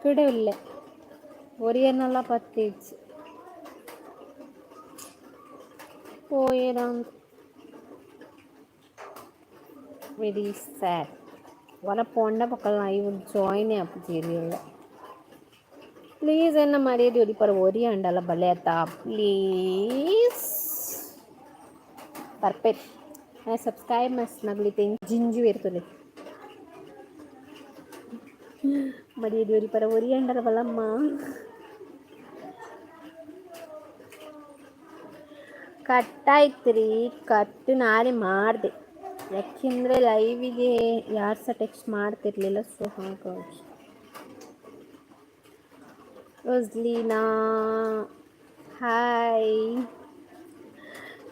ಉಲ್ಲೆ ಒರಿಯನಲ್ಲ ಪತ್ತಿಜ್ಜಿ ಪೋಯೆರಾಂದ್. Very sad. ಒರ ಪೋಂಡ ಬೊಕ live join ಆಪುಜೆರ್. Please ಎನ್ನ ಮರ್ಯಾದೆ ಒರಿಪರ ಒರಿ ಆಂಡಲ ಬಲೆ ಅತ್ತ ಪ್ಲೀಸ್ ಪರ್ಪೆರ್. ಸಬ್ಸ್ಕ್ರೈಬ್ ಮಸ್ತ್ ನಗಲಿತೆ ಜಿಂಜು ಇರ್ತದೆ. ಮರ್ಯಾದೆ ಒರಿಪರ ಒರಿ ಆಂಡಲ ಬಲಮ್ಮ. ಕಟ್ಟಾಯ್ತು ರೀ, ಕಟ್ಟು ನಾನೇ ಮಾಡಿದೆ. ಯಾಕೆಂದರೆ ಲೈವಿಗೆ ಯಾರು ಸಹ ಟೆಕ್ಸ್ಟ್ ಮಾಡ್ತಿರ್ಲಿಲ್ಲ, ಸೊ ಹಾಗಾಗಿ. ರೋಸ್ಲೀನಾ ಹಾಯ್,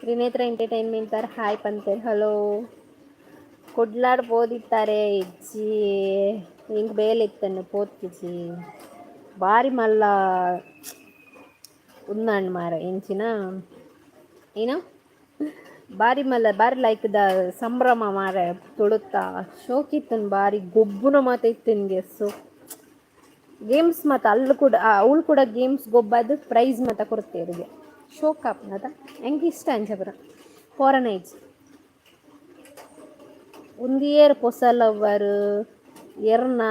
ತ್ರಿನೇತ್ರ ಎಂಟರ್ಟೈನ್ಮೆಂಟ್ ತಾರೆ ಹಾಯ್ ಪಂತೇರ್. ಹಲೋ, ಕುಡ್ಲಾಡ್ ಪೋದಿತ್ತಾರೆ ಇಜ್ಜಿ, ಹಿಂಗೆ ಬೇಲೆ ಇತ್ತನ್ನು ಪೋತಿಜಿ. ಬಾರಿ ಮಲ್ಲ ಉಂದಾಂಡ್ ಮಾರ ಎಂಚಿನ ಏನೋ ಬಾರಿ ಮಲ್ಲ ಬಾರಿ ಲೈಕ್ ದ ಸಂಭ್ರಮ ಮಾರ. ತುಳುತ್ತ ಶೋಕಿತ್ತನ್, ಬಾರಿ ಗೊಬ್ಬುನ ಮಾತ ಇತ್ತನ್ಗೆ. ಸೊ ಗೇಮ್ಸ್ ಮತ್ತು ಅಲ್ಲೂ ಕೂಡ ಅವಳು ಕೂಡ ಗೇಮ್ಸ್ ಗೊಬ್ಬದು ಪ್ರೈಸ್ ಮಾತ ಕೊಡ್ತೇರಿಗೆ. ಶೋಕ್ ಆಪುನದ ಎಂಕ್ ಇಷ್ಟ ಅಂಚ ಪೂರ. ಪೋರನ ಇಜ್ಜಿ ಉಂದಿಯೇರ್ ಪೊಸ ಲವ್ವರ್ ಎರ್ನ.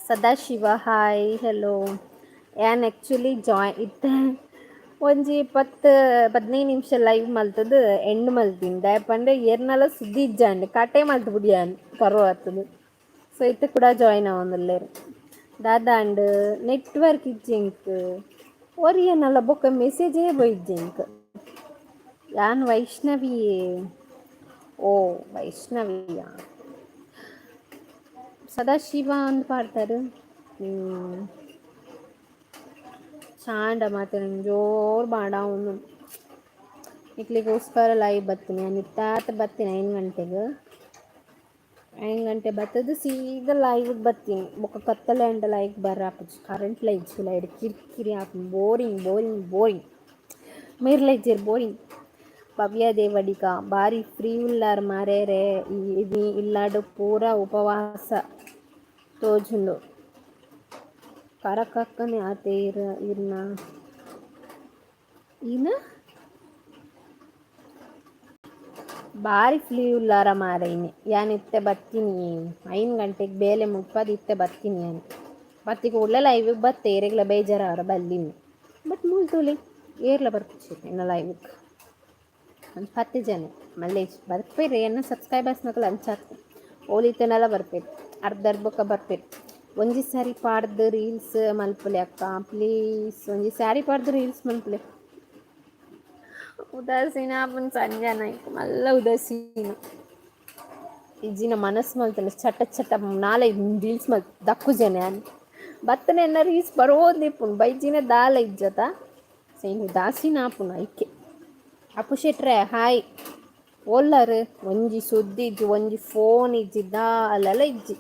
Sadashiva hi, hello. ಯಾನ್ ಆ್ಯಕ್ಚುಲಿ ಜಾಯ್ ಇತ್ತೆ ಒಂಜಿ 10-15 ನಿಮಿಷ ಲೈವ್ ಮಲ್ತದು ಎಂಡ್ ಮಲ್ತಿನಿ. ದಾಯೆ ಪಂಡ ಏರ್ನಲ ಸುದ್ದಿ ಇಜ್ಜಾಂಡ್, ಕಟ್ಟೆ ಮಲ್ತ್ ಬುಡಿಯಾನ್ ಕರು ಆತದು. ಸೊ ಇತ್ತೆ ಕೂಡ ಜಾಯಿನ್ ಆವೊಂದುಲ್ಲೆರ್. ದಾದಾಂಡ್ ನೆಟ್ವರ್ಕ್ ಇಜ್ಜಿ ಎಂಕ್. ಒರಿಯನಲ್ಲ ಬೊಕ್ಕ ಮೆಸೇಜೇ ಬೈಜ್ಜಿ ಎಂಕ್. ಯಾನ್ ವೈಷ್ಣವಿ. ಓ ವೈಷ್ಣವಿಯಾ? ಸದಾಶಿವ ಅಂದ್ ಪಾಡ್ತಾರ್. ಚಾಂಡ ಮಾತ ಜೋರು ಬಾಡ ಒಂದು. ನಿಕ್ಲೆಗೋಸ್ಕರ ಲೈವ್ ಬತ್ತೀನಿ ನಾನು. ಇತ್ತಾತ ಬತ್ತೀನಿ 5 ಗಂಟೆಗೆ. 5 ಗಂಟೆ ಬತ್ತದು ಸೀದಾ ಲೈವ್ಗೆ ಬತ್ತೀನಿ. ಬೊಕ್ಕ ಕತ್ತಲೆ ಅಂಡ ಲೈವ್ ಬರ್ರಾಪುಜಿ. ಕರೆಂಟ್ ಇಜ್ಜಿ ಲೈಟ್, ಕಿರಿಕಿರಿ ಆಪುಂಡು. Boring boring boring. ಮೇರ್ಲ ಇಜ್ಜೆರ್, ಬೋರಿಂಗ್. ಭವ್ಯ ದೇವಡಿಗ ಬಾರಿ ಫ್ರೀ ಉಲ್ಲಾರ್ ಮಾರೇರೆ. ಇನಿ ಇಲ್ಲಾಡ್ ಪೂರ ಉಪವಾಸ ತೋಜುಂಡು. ಕರಕಕ್ಕನೆ ಆತೆ ಇರ್ ಇರ್ನ ಈನ ಬಾರಿ ಫ್ರೀ ಉಲ್ಲಾರ ಮಾರೆ ಇನಿ. ಯಾನ್ ಇತ್ತೆ ಬತ್ತೀನಿ 5 ಗಂಟೆಗೆ ಬೇಲೆ ಮುಪ್ಪದು ಇತ್ತೆ ಬತ್ತೀನಿ ಯಾನ್. ಬತ್ತಿ ಕೂಡಲೇ ಲೈವಿಗೆ ಬತ್ತೆ. ಏರೆಗ್ಲ ಬೇಜಾರಾವರ ಬಲ್ಲಿನಿ. ಬಟ್ ಮೂಲು ತೂಲೆ ಏರ್ಲ ಬರ್ಪುಜೆರ್ ಎನ್ನ ಲೈವಿಗೆ. ಒಂದು 10 ಜನ ಮಲ್ಲೇಜ್ ಬರ್ಪೇರು. ಎನ್ನ ಸಬ್ಸ್ಕ್ರೈಬರ್ಸ್ನಕುಲು ಅಂಚಾತ್ ಓಲಿತ್ತನೆಲ್ಲ ಬರ್ಪೇರು, ಅರ್ಧ ಅರ್ಧ ಬೊಕ್ಕ ಬರ್ಪೇರು. ಒಂಜಿ ಸಾರಿ ಪಾಡ್ದು ರೀಲ್ಸ್ ಮಲ್ಪುಲೆ ಅಕ್ಕ ಪ್ಲೀಸ್. ಒಂಜಿ ಸ್ಯಾರಿ ಪಾಡ್ದು ರೀಲ್ಸ್ ಮಲ್ಪುಲೆ. ಉದಾಸೀನ ಆಪುಂಡು ಸಂಜೆ ನಾಯ್ಕ ಮಲ್ಲ ಉದಾಸೀನ. ಇಜ್ಜಿನ ಮನಸ್ಸು ಮಲ್ತುಂಡ ಚಟ ಚಟ ನಾಲೆ ರೀಲ್ಸ್ ಮಲ್ತ್ ದಕ್ಕುಜೆನೆ ಯಾನ್. ಬತ್ತನೆ ಎನ್ನ ರೀಲ್ಸ್ ಬರೋದಿಪ್ಪುಂಡು, ಬೈಜಿನ ದಾಲ ಇಜ್ಜತ. ಸೇಮ್ ಉದಾಸೀನ ಆಪುಂಡು ಐಕೆ. ಅಪ್ಪು ಶೆಟ್ರೆ ಹಾಯ್. ಓಲ್ಲರ್? ಒಂಜಿ ಸುದ್ದಿ ಇಜ್ಜಿ, ಒಂಜಿ ಫೋನ್ ಇಜ್ಜಿ, ದಾಲಲ ಇಜ್ಜಿ.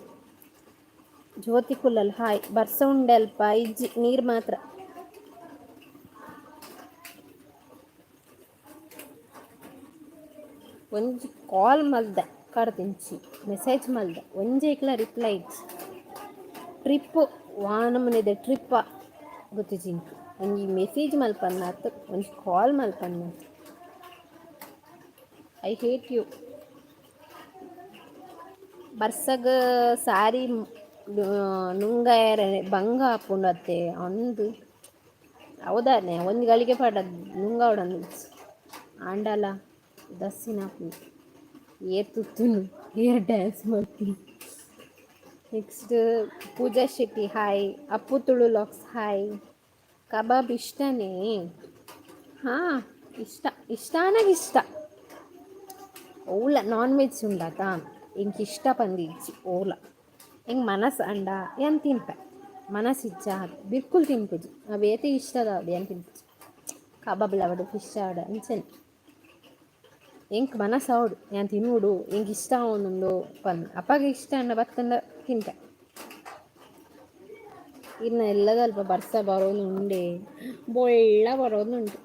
ಜ್ಯೋತಿ ಕುಲ್ಲಲ್ ಹಾಯ್. ಬರ್ಸ ಉಂಡೆ ಅಲ್ಪ? ಇಜ್ಜಿ, ನೀರು ಮಾತ್ರ. ಒಂಜಿ ಕಾಲ್ ಮಲ್ದೆ ಕಡ್ದಿಂಚಿ, ಮೆಸೇಜ್ ಮಲ್ದೆ, ಒಂಜೇಕ್ಲ ರಿಪ್ಲೈ ಇಜ್ಜಿ. ಟ್ರಿಪ್ಪು ವಾನಮನೆದ ಟ್ರಿಪ್ಪ ಗೊತ್ತಿಜ್ಜಿ. ಒಂಜಿ ಮೆಸೇಜ್ ಮಲ್ಪನ್ನಾತ್, ಒಂಜಿ ಕಾಲ್ ಮಲ್ಪನ್ನಾತ್. I hate you. ಬರ್ಸಗ್ ಸಾರಿ ನುಂಗಾಯರೆ ಬಂಗ ಆಪುಂಡು ಅತ್ತೆ ಅಂದ್. ಹೌದಾನೆ ಒಂಜಿ ಗಳಿಗೆ ಪಾಡ ನುಂಗಾವೊಡಂದು ಆಂಡಲ ಉದಾಸೀನ ಆಪುಂಡು. ಏರ್ ತುತ್ತುನು ಏರ್ ಡ್ಯಾನ್ಸ್ ಮಲ್ಪುನು. Next Pooja Shetty hi. Appu Tulu locks hi. ಕಬಾಬ್ ಇಷ್ಟನೇ? ಹಾಂ ಇಷ್ಟ, ಇಷ್ಟಾನಾಗ ಇಷ್ಟ. ಓಲ ನಾನ್ ವೆಜ್ ಉಂಡಾತ ಎಂಕ್ ಇಷ್ಟ ಪಂದಿಜ್ಜಿ ಓಲ. ಎಂಕ್ ಮನಸ್ ಅಂಡ ಯಾನ್ ತಿನ್ಪೆ, ಮನಸ್ ಇಜ್ಜ ಬಿಲ್ಕುಲ್ ತಿನ್ಪುಜಿ. ಅವು ಏತೆ ಇಷ್ಟದ ಯಾನ್ ತಿನ್ಪುಜಿ. ಕಬಾಬ್ ಆವಡ್ ಫಿಶ್ ಆವಡ್ ಅಂಚನೆ. ಎಂಕ್ ಮನಸ್ ಆವೊಡು ಯಾನ್ ತಿನ್ನೋಡು, ಎಂಕ್ ಇಷ್ಟ ಆವೊಂದುಂಡು ಪಂದ್. ಅಪಗ ಇಷ್ಟ ಅಂಡ ಬತ್ತಂಡ ತಿನ್ಪೆ. ಇನ್ನು ಎಲ್ಲದಲ್ಪ ಬರ್ಸ ಬರೋದುಂಡೆ, ಬೊಳ್ಳ ಬರೋದುಂಟು.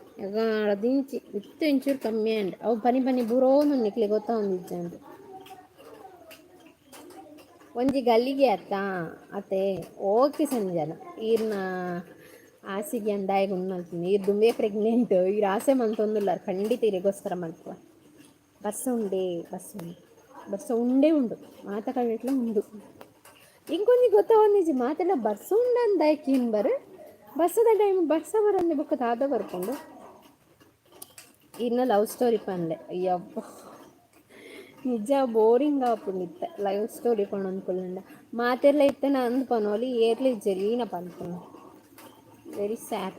ದಿಂಚಿ ಇತ್ತೆ ಒಂಚೂರು ಕಮ್ಮಿ ಆಂಡ್. ಅವು ಪನಿ ಪನಿ ಬರೋದುಂಡು, ನಿಕ್ಲೆ ಗೊತ್ತಾವೊಂದಿಜ್ಜಾಂಡ್. ಒಂಜಿ ಗಲ್ಲಿಗೆ ಅತ್ತಾ ಅತ್ತೆ. ಓಕೆ ಸಂಜನ, ಈರ್ನ ಆಸೆಗೆ ಅಂದಾಯ ಉಂಡು ಮಲ್ತೀನಿ. ಈರ್ ದುಂಬೇ ಪ್ರೆಗ್ನೆಂಟ್, ಈರ್ ಆಸೆ ಮಂತೊಂದುಲ್ಲಾರ, ಖಂಡಿತ ಇರಿಗೋಸ್ಕರ ಮಲ್ಪುವ. ಬರ್ಸ ಉಂಡೆ, ಬರ್ಸ ಉಂಡು, ಬರ್ಸ ಉಂಡೇ ಉಂಡು, ಮಾತ ಕಡೆಟ್ಲ ಉಂಡು. ಇಂಕೊಂಜಿ ಗೊತ್ತಾವೊಂದಿಜ್ಜಿ, ಮಾತೆಲ್ಲ ಬರ್ಸ ಉಂಡು ಅಂದಾಯ್ಕೇನು ಬರ. ಬರ್ಸದ ಟೈಮ್ ಬರ್ಸ ಬರಂದೆ ಬೊಕ್ಕ ದಾದ ಬರ್ಕೊಂಡು. ಇನ್ನ ಲವ್ ಸ್ಟೋರಿ ಪನ್ಲೆ. ಅಯ್ಯಪ್ಪ, ನಿಜ ಬೋರಿಂಗ್ ಆಪುಂಡು ಇತ್ತೆ ಲವ್ ಸ್ಟೋರಿ ಪಣೊಂದು ಕುಲ್ಲಂಡ. ಮಾತೆರ್ಲ ಇತ್ತೆ ಅಂದ್ ಪನೋಲಿ, ಏರ್ಲ ಇಜ್ಜೆರ್ ಈನ ಪನ್ಪುನು. Very sad.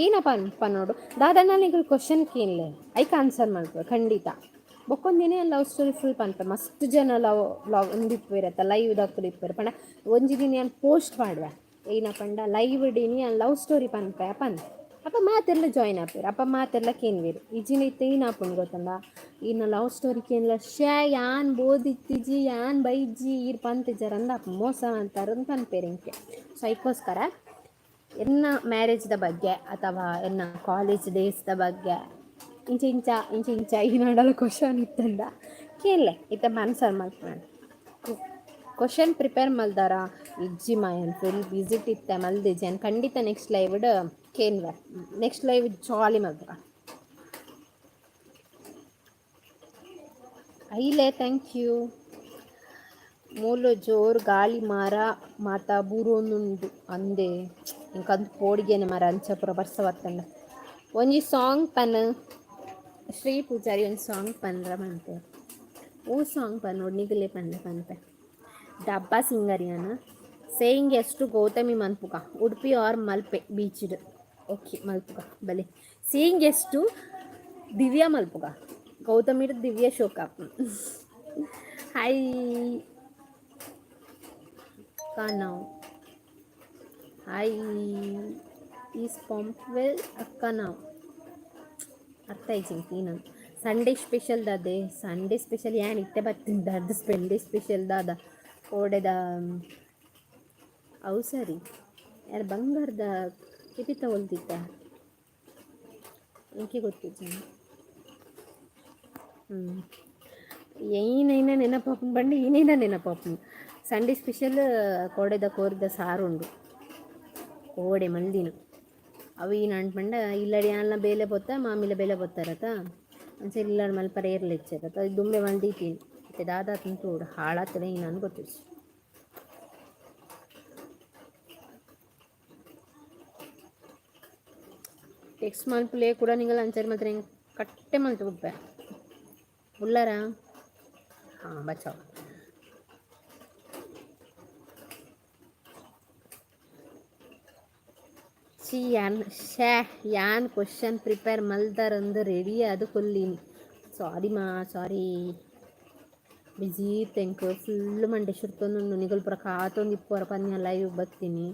ಈನ ಪನೋಡು ದಾದಣ್ಣ, ನಿಕುಲು ಕ್ವಶನ್ ಕೇನ್ಲೆ, ಐಕ್ ಆನ್ಸರ್ ಮಲ್ಪುವೆ ಖಂಡಿತ. ಬೊಕ್ಕೊಂದಿನ ಲವ್ ಸ್ಟೋರಿ ಫುಲ್ ಪನ್ಪೆ. ಮಸ್ತ್ ಜನ ಲವ್ ಲವ್ ಉಂದಿಪ್ಪುವೆರತ್ತ, ಲೈವ್ ದಕ್ಕುಲು ಇಪ್ಪುವೆರ್ ಪಂಡ ಒಂಜಿ ದಿನ ಯಾನ್ ಪೋಸ್ಟ್ ಮಾಡುವೆ. ಏನ ಪಂಡ, ಲೈವ್ ಡಿನಿ ಯಾನ್ ಲವ್ ಸ್ಟೋರಿ ಪನ್ಪೆ ಪನ್. ಅಪ್ಪ ಮಾತೆರ್ಲ ಜಾಯ್ನ್ ಆಪೆರ್, ಅಪ್ಪ ಮಾತೆರ್ಲ ಕೇನ್ವೆರ್. ಇಜಿನ ಇತ್ತೆ ಏನ್ ಆಪುಂಡು ಗೊತ್ತುಂಡ? ಈರ್ನ ಲವ್ ಸ್ಟೋರಿ ಕೇನ್ಲ, ಶ್ಯಾ, ಯಾನ್ ಬೋದಿತ್ತಿಜಿ, ಯಾನ್ ಬೈಜ್ಜಿ, ಈರ್ ಪಂತಿಜರಂದ ಮೋಸ ಅಂತಾರ ಪನ್ಪೆರ್ ಇಂಕೆ. ಸೊ ಐಕ್ಕೋಸ್ಕರ ಎನ್ನ ಮ್ಯಾರೇಜ್ದ ಬಗ್ಗೆ ಅಥವಾ ಎನ್ನ ಕಾಲೇಜ್ ಡೇಸ್ದ ಬಗ್ಗೆ, ಇಂಚ ಇಂಚ ಇಂಚ ಇಂಚ ಈ ನಾಡಲ ಕ್ವಶನ್ ಇತ್ತಂಡ ಕೇನ್ಲೆ. ಇತ್ತೆ ಆನ್ಸರ್ ಮಲ್ಪುವೆ. ಕ್ವಶನ್ ಪ್ರಿಪೇರ್ ಮಲ್ದಾರ? ಇಜ್ಜಿ ಮಾಯನ್, ಫುಲ್ ಬಿಸಿಟ್ ಇತ್ತೆ, ಮಲ್ದಿಜ್ಜಿ. ಖಂಡಿತ ನೆಕ್ಸ್ಟ್ ಲೈವ್ ಕೇನ್ವೆ. ನೆಕ್ಸ್ಟ್ ಲೈವ್ ಜಾಲಿ ಮಲ್ಪುವ. ಐಲೆ, thank you. ಮೂಲು ಜೋರು ಗಾಳಿ ಮಾರ, ಮಾತ ಬೂರೊಂದುಂಡು ಅಂದೆ. ಇಂಕಂದು ಪೋಡಿಗೆನೆ ಮರ, ಅಂಚ ಪೂರ ಬರ್ಸ ಬತ್ತಂಡ. ಒಂಜಿ ಸಾಂಗ್ ಪನ್ ಶ್ರೀ ಪೂಜಾರಿ, ಒಂದು ಸಾಂಗ್ ಪನ್ರ ಪನ್ಪೆ. ಓ ಸಾಂಗ್ ಪನ್ ನೋಡಿ, ನಿಗಲೆ ಪನ್ಲೆ ಪನ್ಪೆ. ಡಬ್ಬಾ ಸಿಂಗರ್ ಯಾನ. ಸೇಯಿಂಗ್ ಎಷ್ಟು ಗೌತಮಿ ಮನ್ಪುಗ ಉಡುಪಿ ಆರ್ ಮಲ್ಪೆ ಬೀಚ್ಡ್. ಓಕೆ, ಮಲ್ಪುಗ ಬಲೆ. ಸೇಯಿಂಗ್ ಎಷ್ಟು ದಿವ್ಯಾ ಮಲ್ಪುಗ, ಗೌತಮಿ ದಿವ್ಯಾ ಶೋಕ. ಹಾಯ್ ಕಾನವ್, ಹಾಯ್. Is Pumpwell ಅಕ್ಕ ನಾವು ಅರ್ಥ ಆಯ್ತು. ನಾನು ಸಂಡೇ ಸ್ಪೆಷಲ್ ದಾದೆ? ಸಂಡೇ ಸ್ಪೆಷಲ್ ಯಾನ್ ಇತ್ತೆ ಬತ್ತಿನ ದಾದ ಸಂಡೇ ಸ್ಪೆಷಲ್ ದಾದ? ಕೋಡೆದ ಅವು ಸರಿ. ಯಾರು ಬಂಗಾರದ ಕೆಪಿ ತಗೊಳ್ತಿತ್ತ? ಎಂಕೆ ಗೊತ್ತಿಜ್ಜ. ಏನೈನ ನೆನಪಾಪುಂಡು ಪಂಡ, ಏನೇನ ನೆನಪಾಪುಂಡು. ಸಂಡೇ ಸ್ಪೆಷಲ್ ಕೋಡೆದ ಕೋರಿದ ಸಾರು ಉಂಡು, ಕೋಡೆ ಮಲ್ದಿನ. ಅವು ಈ ಪಂಡ ಇಲ್ಲಡಿ ಯಾನ್ಲ ಬೇಲೆ ಪೊತ್ತ, ಮಾಮಿಲ ಬೇಲೆ ಪೊತ್ತಾರತ. ಅಂಚ ಇಲ್ಲಡ್ ಮಲ್ಪರೆ ಏರ್ಲ ಇಚ್ಚರತ, ದುಂಬೆ ಮಲ್ದೀತೀನಿ. ಇತ್ತೆ ದಾದ ತೂಡು, ಹಾಳಾತದೆ ನಾನು ಗೊತ್ತಿಜ್ಜಿ. ಟೆಕ್ಸ್ಟ್ ಮಲ್ಪುಲೆ ಕೂಡ ನಿಂಗಲ್ ಅಂಚರಿ ಮಾತ್ರ ಹಿಂಗೆ ಕಟ್ಟೆ ಮಲ್ತು ಬುಡ್ಪೆ. ಉಲ್ಲಾರ? ಹಾಂ, ಬಚಾವ್. ಚಿ ಯಾನ್ ಶ್ಯಾ, ಯಾನ್ ಕ್ವಶನ್ ಪ್ರಿಪೇರ್ ಮಲ್ದಾರಂದು ರೆಡಿ ಅದು ಕೊಲ್ಲಿನಿ. ಸಾರಿ ಮಾ, ಸಾರಿ. ಬಿಜಿ ತೆಂಕ್ ಫುಲ್ ಮಂಡೆ ಶುರ್ತೊಂದುಂಡು. ನಿಗಲ್ ಪೂರ ಕಾತೊಂದು ಇಪ್ಪುವರ ಪನ್ಯ ಲೈವ್ ಬತ್ತೀನಿ.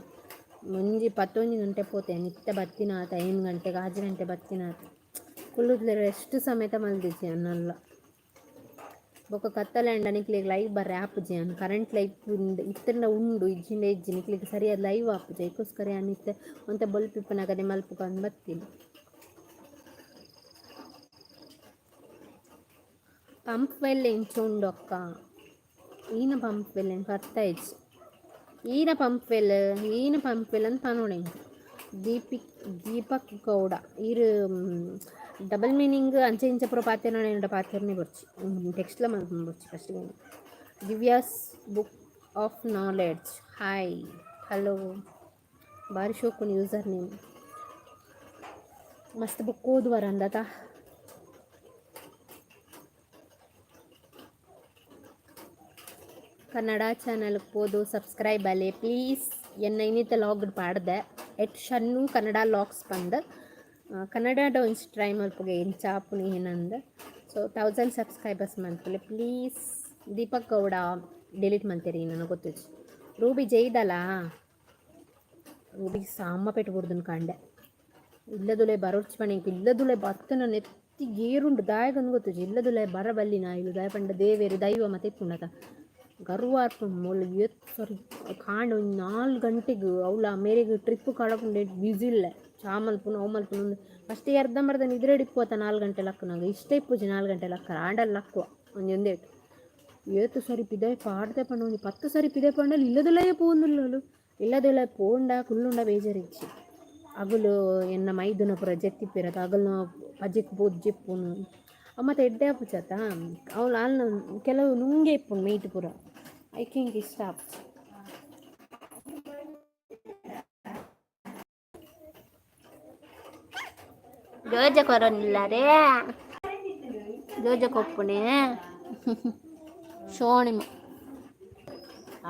ಒಂಜಿ 11 ಗಂಟೆ ಪೋತೆ, ನಿತ್ಯ ಬತ್ತಿನಾತ 5 ಗಂಟೆಗೆ, 6 ಗಂಟೆ ಬತ್ತಿನಾತ. ಕುಲ್ಲುದ್ಲೆ ರೆಸ್ಟ್ ಸಮೇತ ಮಲ್ದಿಜ್ಜಿ ಅನ್ನಲ್ಲ. ಬೊಕ್ಕ ಕತ್ತಲೆ ಅಂಡ ನಿಕ್ಲೆಗ್ ಲೈವ್ ಬರ್ರೆ ಆಪುಜಿ. ಅನ್ ಕರೆಂಟ್ ಲೈಟ್ ಉಂಡು ಇತ್ತಂಡ ಉಂಡು, ಇಜ್ಜಿಂಡ ಇಜ್ಜಿ. ನಿಕ್ಲೆಗ್ ಸರಿಯಾದ ಲೈವ್ ಆಪುಜಿ. ಐಕೋಸ್ಕರ ಯಾನ್ ಇತ್ತೆ ಒಂತೆ ಬೊಲ್ಪು ಇಪ್ಪುನಗನೆ ಮಲ್ಪುಗಂದ್ ಬತ್ತೀನಿ. ಪಂಪ್ ವೆಲ್ ಎಂಚ ಉಂಡು ಅಕ್ಕ? ಈನ ಪಂಪ್ ವೆಲ್ ಎಂಕ್ ಅರ್ಥ ಆಯ್ಜಿ. ಈನ ಪಂಪ್ ವೆಲ್, ಈನ ಪಂಪ್ ವೆಲ್ ಅಂತ ಪನೊಡು ಎಂಕ್. ದೀಪಕ್ ಗೌಡ ಈರ್ ಡಬಲ್ ಮೀನಿಂಗ್ ಅಂಚೆ ಇಂಚ ಪೂರ ಪಾತೆರೊಂಡ ಪಾತೆರನೆ ಬೊರ್ಚಿ, ಟೆಕ್ಸ್ಟ್ಲ ಮಲ್ಪುನ ಬೊರ್ಚಿ first. Divya's book of knowledge, hi, hello. ಬಾರಿ ಶೋಕುಂಡು ಯೂಸರ್ ನೇಮ್. ಮಸ್ತ್ ಬುಕ್ ಓದುವರ ಅಂದತ. ಕನ್ನಡ ಚಾನಲ್ ಪೋದು ಸಬ್ಸ್ಕ್ರೈಬ್ ಅಲೆ ಪ್ಲೀಸ್. ಎನ್ನ ಇನ್ನಿತ ಲಾಗ್ ಪಾಡ್ದೆ ಎಟ್ ಶನ್ನು ಕನ್ನಡ ಲಾಗ್ಸ್ ಪಂದ್. ಕನ್ನಡ ಒಂಜಿ ಟ್ರೈ ಮಲ್ಪುಗೆ, ಎಂಚ ಆಪುನಿ ಏನಂದ್. ಸೊ 1000 ಸಬ್ಸ್ಕ್ರೈಬರ್ಸ್ ಮಲ್ಪುಲೆ ಪ್ಲೀಸ್. ದೀಪಕ್ ಗೌಡ ಡಿಲೀಟ್ ಮಲ್ತೇರಿ ನನಗೆ ಗೊತ್ತಿಜ್ಜಿ. ರೂಬಿ ಜೈದಲ್ಲ, ರೂಬಿ ಸಾಮ ಪೆಟ್ಟು ಬುಡ್ದನ್ ಕಾಂಡೆ. ಇಲ್ಲದುಲೆ ಬರೋಡ್ಚಿ ಪಣೆ. ಇಲ್ಲದುಲೆ ಬತ್ತನ ನೆತ್ತಿ ಗೇರುಂಡು, ದಾಯಗಂದು ಗೊತ್ತಿಜ್ಜಿ. ಇಲ್ಲದುಲೆ ಬರ ಬಲ್ಲಿನ ಇಲ್ಲು ದಾಯ ಪಂಡ ದೇವೇರು ದೈವ ಮತ್ತೆ ಇಪ್ಪುಂಡತ. ಗರ್ವ ಆರ್ಪುಂಡು ಮೊಲ್ ಏತ್ ಸರಿ ಕಾಂಡೆ ಒಂಜಿ 4 ಗಂಟೆಗೆ ಅವಳ ಮೇರೆಗೆ ಟ್ರಿಪ್ ಕಡಪುಂಡೆ. ಬ್ಯುಸಿ ಇಲ್ಲ, ಚಾ ಮಲ್ಪುನು, ಅವು ಮಲ್ಪುನು. ಫಸ್ಟ್ ಅರ್ಧಂಬರ್ಧ ನಿದ್ರೆ ಇಪ್ಪುವತ್ತ 4 ಗಂಟೆ ಲಕ್ಕುನಾಗ. ಇಷ್ಟ ಇಪ್ಪುಜಿ 4 ಗಂಟೆ ಲಕ್ಕರ, ಆಂಡಲ್ ಲಕ್ಕುವ ಒಂಜಿ ಒಂದೇಟ್. ಏತ್ ಸರಿ ಪಿದಾಯಿ ಪಾಡ್ದೆ ಪಂಡ ಒಂಜಿ 10 ಸರಿ ಪಿದಾಯಿ ಪಂಡಲ್ ಇಲ್ಲದಲೇ ಪೋವೊಂದುಲ್ಲೋಲು. ಇಲ್ಲದೆಲ್ಲ ಪೋಂಡ ಕುಲ್ಲುಂಡ ಬೇಜಾರಿಜ್ಜಿ. ಅಗುಲು ಎನ್ನ ಮೈದುನ ಪೂರ ಜೆತ್ತಿಪ್ಪೆರ್ ಅಗಲ್ನ ಪಜೆಕ್ ಪೋದು ಜೆಪ್ಪುನು. ಅವು ಮಾತ ಎಡ್ಡೆ ಆಪುಜತ. ಅವ್ಲು ಆಲ್ನ ಕೆಲವು ನುಂಗೆ ಇಪ್ಪುಂಡು ಮೈಟ್ ಪೂರ. ಐಕ್ ಎಂಕ್ ಇಷ್ಟ ಆಪುಜಿ. ಜೋಜ ಕೊರೊಂದಿಲ್ಲಾರೇ, ಜೋಜ ಕೊಪ್ಪುಣೆ ಶೋಣಿಮ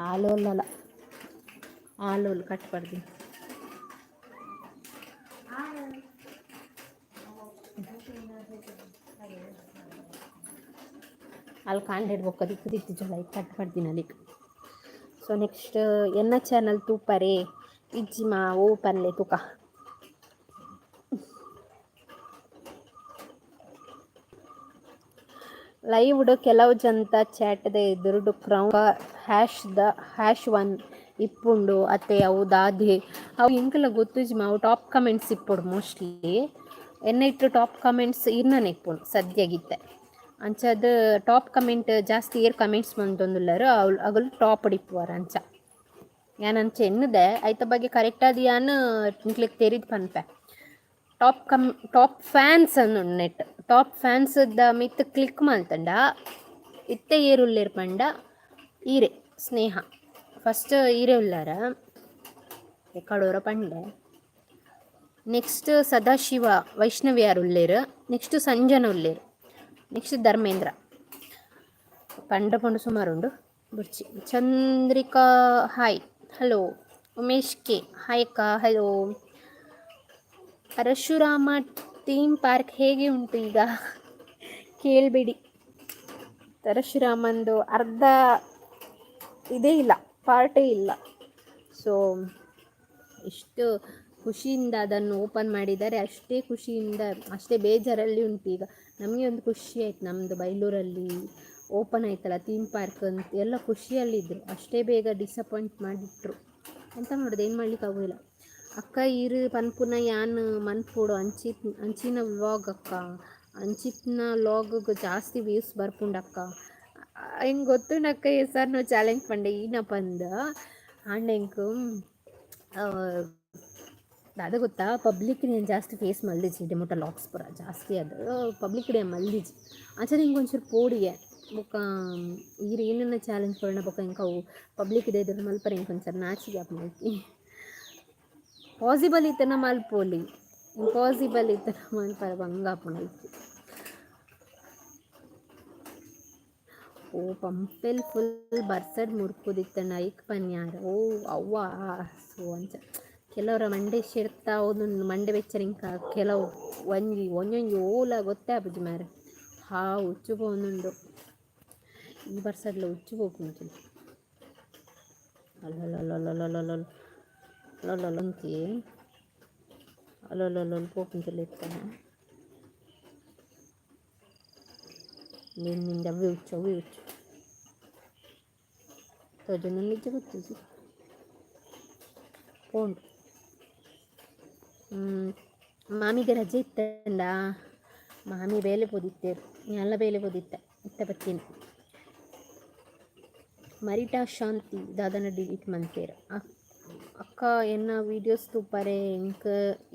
ಆಲೋಲಲ ಆಲೋಲ್ ಕಟ್ ಪಡ್ದು. ಅಲ್ಲಿ ಕಾಂಡೆಡ್ ಬೊಕ್ಕ ದಿಕ್ಕು ದಿಕ್ಕು ಜಲ ಕಟ್ ಪಡ್ದಿನ ಅಲ್ಲಿಗೆ. ಸೊ ನೆಕ್ಸ್ಟ್ ಎನ್ನ ಚಾನಲ್ ತೂಪರೆ ಇಜ್ಜಿಮಾ ಓ ಪನ್ಲೆ ತುಕ. ಲೈವ್ಡ್ ಕೆಲವು ಜಂತ ಚಾಟ್ದ ಎದುರುಡು crown hash the hash one ಇಪ್ಪುಂಡು ಅತ್ತೆ ಅವು ದಾದೆ ಅವು ಎಂಕಲ ಗೊತ್ತುಜ್ಜಿಮಾ. ಅವು ಟಾಪ್ ಕಮೆಂಟ್ಸ್ ಇಪ್ಪೊಡು ಮೋಸ್ಟ್ಲಿ. ಎನ್ನ ಇಟ್ಟು ಟಾಪ್ ಕಮೆಂಟ್ಸ್ ಇರ್ನನೆ ಇಪ್ಪುಂಡು ಸದ್ಯಗಿತ್ತೆ. ಅಂಚಾದ್ ಟಾಪ್ ಕಮೆಂಟ್ ಜಾಸ್ತಿ ಏರ್ ಕಮೆಂಟ್ಸ್ ಮಂತೊಂದುಲ್ಲೆರ್ ಅವ್ಲು ಅಗಲು ಟಾಪ್ ಇಪ್ಪುವರ್ ಅಂಚ. ಯಾನ್ ಅಂಚ ಎನ್ನುದೆ. ಐತ ಬಗ್ಗೆ ಕರೆಕ್ಟ್ ಆದ್ ಯಾನ್ ನಿಕ್ಲೆಗ್ ತೆರಿದ್ ಪನ್ಪೆ. ಟಾಪ್ ಫ್ಯಾನ್ಸ್ ಅಂದುಂಡು ನೆಟ್. ಟಾಪ್ ಫ್ಯಾನ್ಸ್ ದ ಮಿತ್ತ್ ಕ್ಲಿಕ್ ಮಲ್ತಂಡ ಇತ್ತೆ ಏರ್ ಉಲ್ಲೆರ್ ಪಂಡ ಈರೆ ಸ್ನೇಹ ಫಸ್ಟ್ ಈರೆ ಉಲ್ಲಾರ ಕಡೋರ ಪಂಡೆ. ನೆಕ್ಸ್ಟ್ ಸದಾಶಿವ ವೈಷ್ಣವಿ ಯಾರ್ ಉಲ್ಲೆರ್. ನೆಕ್ಸ್ಟ್ ಸಂಜನ ಉಲ್ಲೆರ್. ನೆಕ್ಸ್ಟ್ ಧರ್ಮೇಂದ್ರ. ಪಂಡ ಪಂಡ ಸುಮಾರುಂಡು ಬುಡ್ಚಿ. Chandrika hi, hello. Umesh K hi ಅಕ್ಕ, ಹಲೋ. ಪರಶುರಾಮ ಥೀಮ್ ಪಾರ್ಕ್ ಹೇಗೆ ಉಂಟು ಈಗ? ಕೇಳಬೇಡಿ, ಪರಶುರಾಮಂದು ಅರ್ಧ ಇದೇ ಇಲ್ಲ, ಪಾರ್ಟೇ ಇಲ್ಲ. ಸೊ ಎಷ್ಟು ಖುಷಿಯಿಂದ ಅದನ್ನು ಓಪನ್ ಮಾಡಿದ್ದಾರೆ, ಅಷ್ಟೇ ಖುಷಿಯಿಂದ ಅಷ್ಟೇ ಬೇಜಾರಲ್ಲಿ ಉಂಟು ಈಗ. ನಮಗೆ ಒಂದು ಖುಷಿ ಆಯ್ತು, ನಮ್ಮದು ಬೈಲೂರಲ್ಲಿ ಓಪನ್ ಆಯ್ತಲ್ಲ ಥೀಮ್ ಪಾರ್ಕ್ ಅಂತ ಎಲ್ಲ ಖುಷಿಯಲ್ಲಿದ್ದರು. ಅಷ್ಟೇ ಬೇಗ ಡಿಸಪಾಯಿಂಟ್ ಮಾಡಿಟ್ರು. ಎಂತ ಮಾಡೋದು, ಏನು ಮಾಡ್ಲಿಕ್ಕೆ ಆಗೋದಿಲ್ಲ. ಅಕ್ಕ ಈರು ಪನ್ಪುನ ಯಾನ್ ಮನ್ಪೊಡು ಅಂಚಿನ ವ್ಲಾಗ್ ಅಕ್ಕ. ಅಂಚಿತ್ನ ವ್ಲಾಗ್ ಜಾಸ್ತಿ ವ್ಯೂಸ್ ಬರ್ಪುಂಡು ಅಕ್ಕ. ಎಂಕ್ ಗೊತ್ತುಂಡು ಅಕ್ಕ. ಎಸ್ ಆರ್ ನೋ ಚಾಲೆಂಜ್ ಪಂಡೆ ಈನ ಪಂದ್. ಆಂಡ ಎಂಕ್ ದಾದ ಗೊತ್ತಾ, ಪಬ್ಲಿಕ್ నేను ಜಾಸ್ತಿ ಫೇಸ್ ಮಲ್ದಿಜಿ. ಡೆಮೋಟ ಲಾಕ್ಸ್ ಪೂರ ಜಾಸ್ತಿ ಅದು ಪಬ್ಲಿಕ್ ಡೆ ಮಲ್ದಿಜಿ. ಅಂಚನೆ ಎಂಕ್ ಒಂಚೂರು ಪೋಡಿಗೆ. ಬೊಕ್ಕ ಈರ್ ಏನನ್ನ ಚಾಲೆಂಜ್ ಕೊರ್ಂಡ ಬೊಕ್ಕ ಎಂಕ್ ಅವು ಪಬ್ಲಿಕ್ ಎದುರು ಮಲ್ಪರೆ ಎಂಕ್ ಒಂಚೂರು ನಾಚಿಗೆ ಆಪುಂಡು. ಪಾಸಿಬಲ್ ಇತ್ತನ ಮಲ್ಪೊಲಿ, ಇಂಪಾಸಿಬಲ್ ಇತ್ತನ ಮಲ್ಪರೆ ಬಂಗ ಆಪುಂಡು ಐಕ್. ಓ ಪಂಪೆಲ್ ಫುಲ್ ಬರ್ಸಡ್ ಮುರ್ಕುದಿತ್ತಂಡ ಐಕ್ ಪನ್ಯಾರ್. ಓ ಅವ್ವ. ಸೊ ಅಂಚ ಕೆಲವರ ಮಂಡೆ ಶೆರ್ತ ಒಂದೊಂದು ಮಂಡೆ ಬೆಚ್ಚರಿಂಕ ಕೆಲವು ಒಂಜಿ ಒಂಜೊಂಜಿ ಓಲ ಗೊತ್ತೇ ಆಪುಜಿ ಮಾರ್ರೆ. ಹಾ ಹುಚ್ಚು ಪೋವೊಂದುಂಡು ಈ ಬರ್ಸಡ್ಲ, ಹುಚ್ಚು ಪೋಪುಂಡು. ಅಲ್ಲಲ್ಲಲ್ಲಲ್ಲಲ್ಲಲ್ಲ ಅಲ್ಲಲ್ಲಂತಿ ಅಲ್ಲಲ್ಲಲ್ಲ ಪೋಪುಂಚಲ ಇತ್ತನ ನಿನ್ನಿಂದ. ಅವೇ ಹುಚ್ಚು, ಅವೇ ಹುಚ್ಚು ತೋಜೊಂದು ನಿಜ ಗೊತ್ತಿಜಿ ಪೋಂಡು. ಮಾಮಿಗೆ ರಜೆ ಇತ್ತಂಡ ಮಾಮಿ ಬೇಲೆ ಪೋದಿತ್ತೇರು. ಎಲ್ಲ ಬೇಲೆ ಪೋದಿತ್ತೆ ಇತ್ತ ಬತ್ತೀನಿ. ಮರಿಟಾ ಶಾಂತಿ ದಾದನ ಡಿಲೀಟ್ ಮಂತೇರ್. ಅಕ್ಕ ಎನ್ನ ವೀಡಿಯೋಸ್ ತೂಪರೆ ಎಂಕ್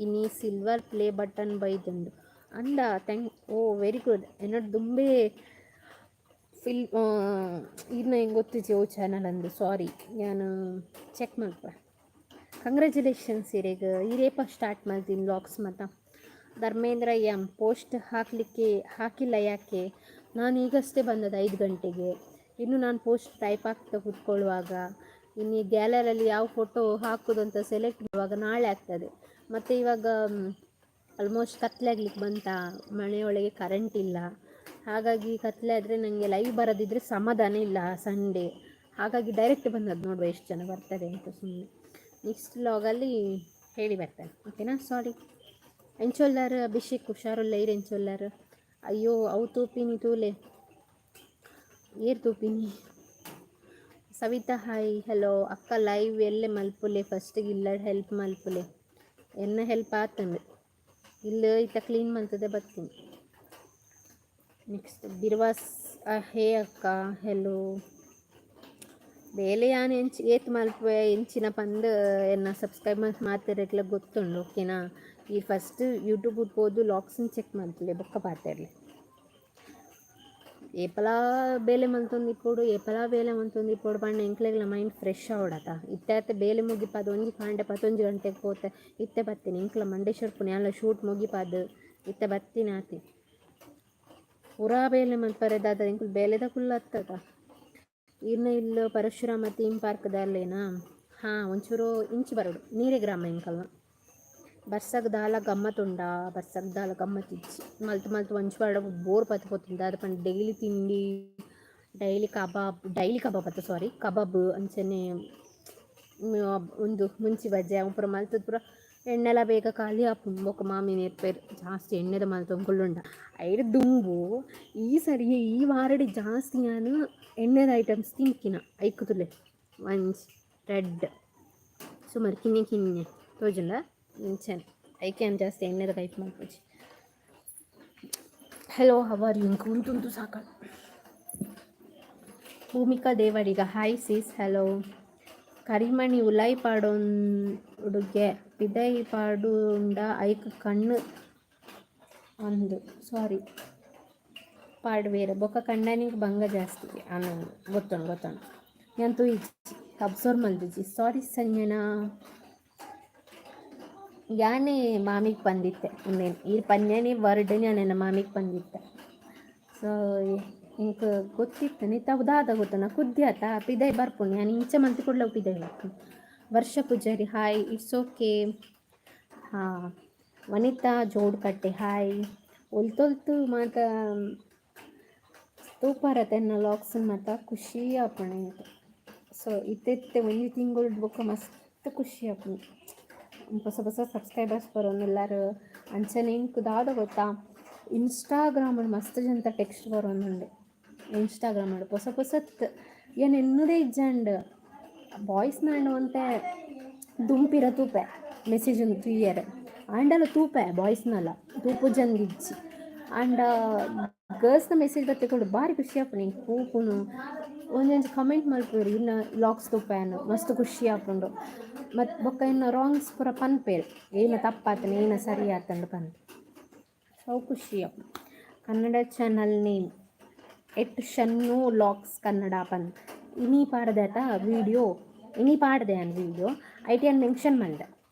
ಇನಿ ಸಿಲ್ವರ್ ಪ್ಲೇ ಬಟನ್ ಬೈದುಂಡು ಅಂದ. Thank ಓ ವೆರಿ ಗುಡ್. ಎನ್ನಡ್ ದುಂಬೇ ಫಿಲ್ ಈರ್ನ ಎಂಕ್ ಗೊತ್ತಿಜ್ಜಿ ಓ ಚಾನಲ್ ಅಂದ್. ಸಾರಿ, ಯಾನ್ ಚೆಕ್ ಮಲ್ಪ. ಕಂಗ್ರ್ಯಾಚುಲೇಷನ್ಸ್ ಇರೆಗ್. ಈರೇಪ ಸ್ಟಾರ್ಟ್ ಮಲ್ತಿನಿ ವ್ಲಾಗ್ಸ್ ಮಾತ? ಧರ್ಮೇಂದ್ರ ಎಂ ಪೋಸ್ಟ್ ಹಾಕಲಿಕ್ಕೆ ಹಾಕಿಲ್ಲ ಯಾಕೆ? ನಾನು ಈಗಷ್ಟೇ ಬಂದದ್ದು 5 ಗಂಟೆಗೆ. ಇನ್ನು ನಾನು ಪೋಸ್ಟ್ ಟೈಪ್ ಆಗ್ತಾ ಕೂತ್ಕೊಳ್ಳುವಾಗ, ಇನ್ನು ಈ ಗ್ಯಾಲರಿಯಲ್ಲಿ ಯಾವ ಫೋಟೋ ಹಾಕೋದು ಅಂತ ಸೆಲೆಕ್ಟ್ ಮಾಡುವಾಗ ನಾಳೆ ಆಗ್ತದೆ. ಮತ್ತು ಇವಾಗ ಆಲ್ಮೋಸ್ಟ್ ಕತ್ಲೆ ಆಗ್ಲಿಕ್ಕೆ ಬಂತಾ, ಮನೆಯೊಳಗೆ ಕರೆಂಟ್ ಇಲ್ಲ. ಹಾಗಾಗಿ ಕತ್ಲೆ ಆದರೆ ನನಗೆ ಲೈವ್ ಬರದಿದ್ದರೆ ಸಮಾಧಾನ ಇಲ್ಲ ಸಂಡೇ. ಹಾಗಾಗಿ ಡೈರೆಕ್ಟ್ ಬಂದದ್ದು. ನೋಡುವ ಎಷ್ಟು ಜನ ಬರ್ತಾರೆ ಅಂತ. ಸುಮ್ಮನೆ ನೆಕ್ಸ್ಟ್ ವ್ಲಾಗಲ್ಲಿ ಹೇಳಿ ಬರ್ತೇನೆ, ಓಕೆನಾ? ಸಾರಿ. ಎಂಚೊಲ್ಲಾರ್ ಅಭಿಷೇಕ್? ಹುಷಾರುಲ್ಲ ಇರ್. ಎಂಚೊಲ್ಲಾರ್? ಅಯ್ಯೋ, ಅವು ತೂಪಿನಿ ತೂಲೆ. ಏರ್ ತೂಪಿನಿ? Savita hi, hello. ಅಕ್ಕ ಲೈವ್ ಎಲ್ಲೆ ಮಲ್ಪುಲೆ, ಫಸ್ಟಿಗೆ ಇಲ್ಲ ಹೆಲ್ಪ್ ಮಲ್ಪುಲೆ. ಎನ್ನ ಹೆಲ್ಪ್ ಆತಂಡು ಇಲ್ಲ. ಇತ್ತ ಕ್ಲೀನ್ ಮಲ್ತದೆ ಬರ್ತೀನಿ. ನೆಕ್ಸ್ಟ್ ಬಿರ್ವಾಸ್. ಹೇ ಅಕ್ಕ, ಹೆಲೋ. ಬೇಲೆ ಯಾನ್ ಎಂಚ್ ಏತ್ ಮಲ್ಪುವೆ, ಎಂಚಿನ ಪಂದ್ ಎನ್ನ ಸಬ್ಸ್ಕ್ರೈಬ್ ಮಾತೆರೆಗ್ಲ ಗೊತ್ತುಂಡು, ಓಕೆನಾ? ಈ ಫಸ್ಟ್ ಯೂಟ್ಯೂಬ್ ಪೋದು ಲಾಗ್ಸ್ನ್ ಚೆಕ್ ಮಲ್ಪುಲೆ, ಬೊಕ್ಕ ಪಾತೆರ್ಲೆ. ಏಪಲಾ ಬೇಲೆ ಮಲ್ತೊಂದಿಪ್ಪೊಡು, ಏಪಲಾ ಬೇಲೆ ಮಲ್ತೊಂದಿಪ್ಪೊಡು ಪಂಡ ಎಂಕ್ಲೆಗ್ಲ ಮೈಂಡ್ ಫ್ರೆಶ್ ಆವಡತ. ಇತ್ತೆ ಆತೆ ಬೇಲೆ ಮುಗಿಪಾದ್ ಒಂಜಿ ಕಾಂಡೆ 11 ಗಂಟೆಗೆ ಪೋತೆ, ಇತ್ತೆ ಬತ್ತೀನಿ. ಎಂಕ್ಲ ಮಂಡೇಶ್ವರ ಪುಣೆ ಶೂಟ್ ಮುಗಿಪಾದ್ ಇತ್ತೆ ಬತ್ತೀನಿ ಆತೆ. ಪೂರಾ ಬೇಲೆ ಮಲ್ಪರೆ ದಾದ, ಎಂಕುಲು ಬೇಲೆದ ಕುಲ್ಲತ್ತದ. ಇರ್ನ ಇಲ್ಲ್ ಪರಶುರಾಮ ಥೀಮ್ ಪಾರ್ಕ್ದಲ್ಲೇನಾ? ಹಾಂ, ಒಂಚೂರು ಇಂಚಿ ಬರೋಡು, ನೀರೆ ಗ್ರಾಮ ಎಂಕಲ್ನ. ಬರ್ಸಗ್ ದಾಲ ಗಮ್ಮತ್ತುಂಡಾ? ಬರ್ಸಗ್ ದಾಲ ಗಮ್ಮತ್ ಇಜ್ಜಿ. ಮಲ್ತು ಮಲ್ತು ಒಂಜಿ ಪಾಡ ಬೋರ್ ಪತ್ ಪೋತುಂಡು. ದಾದ ಪಂಡ ಡೈಲಿ ತಿಂಡಿ, ಡೈಲಿ ಕಬಾಬ್, ಡೈಲಿ ಕಬಾಬ್ ಅತ್ತ, ಸಾರಿ, ಕಬಾಬ್. ಅಂಚನೆ ಉಂದು ಮುಂಚಿ ಬಜ್ಜೆ ಅವು ಪೂರ ಮಲ್ತದ ಪೂರ ಎಣ್ಣೆಲ ಬೇಗ ಖಾಲಿ ಆಪುಂಡು. ಬೊಕ್ಕ ಮಾಮಿ ನೇರ್ಪೇರು, ಜಾಸ್ತಿ ಎಣ್ಣೆದ ಮಲ್ತೊಂದು ಕುಲ್ಲುಂಡ. ಐಡ್ ದುಂಬು ಈ ಸರಿ ಈ ವಾರಡ್ ಜಾಸ್ತಿ ಯಾನ್ ಎಣ್ಣೆದ ಐಟಮ್ಸ್ ತಿನ್ಕಿನ. ಐಕ್ ತೂಲೆ, ಒಂಜಿ ರೆಡ್ ಸುಮಾರು ಕಿನ್ಯ ಕಿನ್ಯ ತೋಜುಂಡ ಇಂಚನೆ. ಐಕೆ ಯಾನ್ ಜಾಸ್ತಿ ಎಣ್ಣೆದ ಕೈಪು ಮಲ್ಪುಜಿ. Hello, how are you? ಇಂಕ್ ಉಂತುಂತು ಸಾಕಾಂಡ್. Bhumika Devadiga, hi sis, hello. ಕರಿಮಣಿ ಉಲಾಯಿ ಪಾಡೊಡುಗೆ, ಪಿದಯಿ ಪಾಡುಂಡ ಐಕ್ ಕಣ್ಣು ಅಂದು ಸಾರಿ ಪಾಡುವೇರು. ಬೊಕ್ಕ ಕಂಡನಿಗ್ ಬಂಗ ಜಾಸ್ತಿ ಅನು. ಗೊತ್ತುಂಡು, ಗೊತ್ತುಂಡು. ಯಾನ್ ತೂಯಿಜಿ, ಅಬ್ಸರ್ವ್ ಮಲ್ದಿಜಿ, ಸಾರಿ ಸಂಜನಾ. ಯಾನೇ ಮಾಮಿಗೆ ಪಂದಿತ್ತೆ ಉಂದೇನ್. ಈ ಪನ್ಯನೇ ವರ್ಡ್ ಯಾನ್ ಎನ್ನ ಮಾಮಿಗೆ ಪಂದಿತ್ತೆ. ಸೊ ಎಂಕ್ ಗೊತ್ತಿತ್ತು. ನಿತ್ತ ಅವು ದಾದ ಗೊತ್ತುಂಡ, ಕುದ್ಯತ ಪಿದಯಿ ಬರ್ಪುಂಡು. ಯಾನ್ ಇಂಚ ಮಲ್ತ್ ಕೂಡ್ಲೆ ಅವು ಪಿದಯಿ ಬರ್ಪುಂಡು. ವರ್ಷ ಪೂಜಾರಿ, ಹಾಯ್, it's okay. ಹಾಂ, ವನಿತಾ ಜೋಡ್ಕಟ್ಟೆ, ಹಾಯ್. ಒಲ್ತೊಲ್ತು ಮಾತ ತೂಪಾರತ ಎನ್ನ ಲಾಗ್ಸ್ ಮಾತ? ಖುಷಿ ಆಪುಂಡು ಎಂಕ್. ಸೊ ಇತ್ತೆ ಇತ್ತೆ ಒಂಜಿ ತಿಂಗೊಳ್ ಬೊಕ್ಕ ಮಸ್ತ್ ಖುಷಿ ಆಪುಂಡು. ಹೊಸ ಹೊಸ ಸಬ್ಸ್ಕ್ರೈಬರ್ಸ್ ಬರೋಂದುಲ್ಲಾರ್. ಅಂಚನೆ ಎಂಕ್ ದಾದ ಗೊತ್ತಾ, ಇನ್ಸ್ಟಾಗ್ರಾಮಡ್ ಮಸ್ತ್ ಜನತ ಟೆಕ್ಸ್ಟ್ ಬರೋಂದುಂಡು. ಇನ್ಸ್ಟಾಗ್ರಾಮಡ್ ಪೊಸ ಪೊಸತ್ ಏನ್ ಎನ್ನುದೇ ಇಜ್ಜಂಡ್. ಬಾಯ್ಸ್ನಾಂಡ ಒಂತೆ ದುಂಪಿರ ತೂಪೆ, ಮೆಸೇಜ್ ತೂಯೆರೆ ಆಂಡಲ ತೂಪೆ. ಬಾಯ್ಸ್ನಲ್ಲ ತೂಪುಜಂದ್ ಇಜ್ಜಿ. ಆಂಡ ಗರ್ಲ್ಸ್ನ ಮೆಸೇಜ್ ಬತ್ತೆ ಬಾರಿ ಖುಷಿ ಆಪುಂಡು ಎಂಕ್. ಪೋಪುನು, ಒಂಜೊಂಜಿ ಕಮೆಂಟ್ ಮಲ್ಪುವೆರ್, ಇನ್ನ ಲಾಗ್ಸ್ ತೂಪೆನ್, ಮಸ್ತ್ ಖುಷಿ ಆಪುಂಡು. ಮತ್ತು ಬೊಕ್ಕ ಇನ್ನ ರಾಂಗ್ಸ್ ಪೂರ ಪನ್ಪೆರ್, ಏನ ತಪ್ಪಾತನ, ಏನ ಸರಿ ಆತಂಡ್ ಪಂದ್. ಸೊ ಖುಷಿ ಆಪುಂಡು. ಕನ್ನಡ ಚಾನಲ್ ನೇಮ್ ಎಟ್ ಶನ್ನು ಲಾಗ್ಸ್ ಕನ್ನಡ ಪಂದ್. ಇನಿ ಪಾಡ್ದೆ ವೀಡಿಯೋ, ಇನಿ ಪಾಡ್ದೆ ಯಾನ್ ವೀಡಿಯೋ. ಐಟ್ ಯಾನ್ ಮೆನ್ಷನ್ ಮಲ್ದೆ.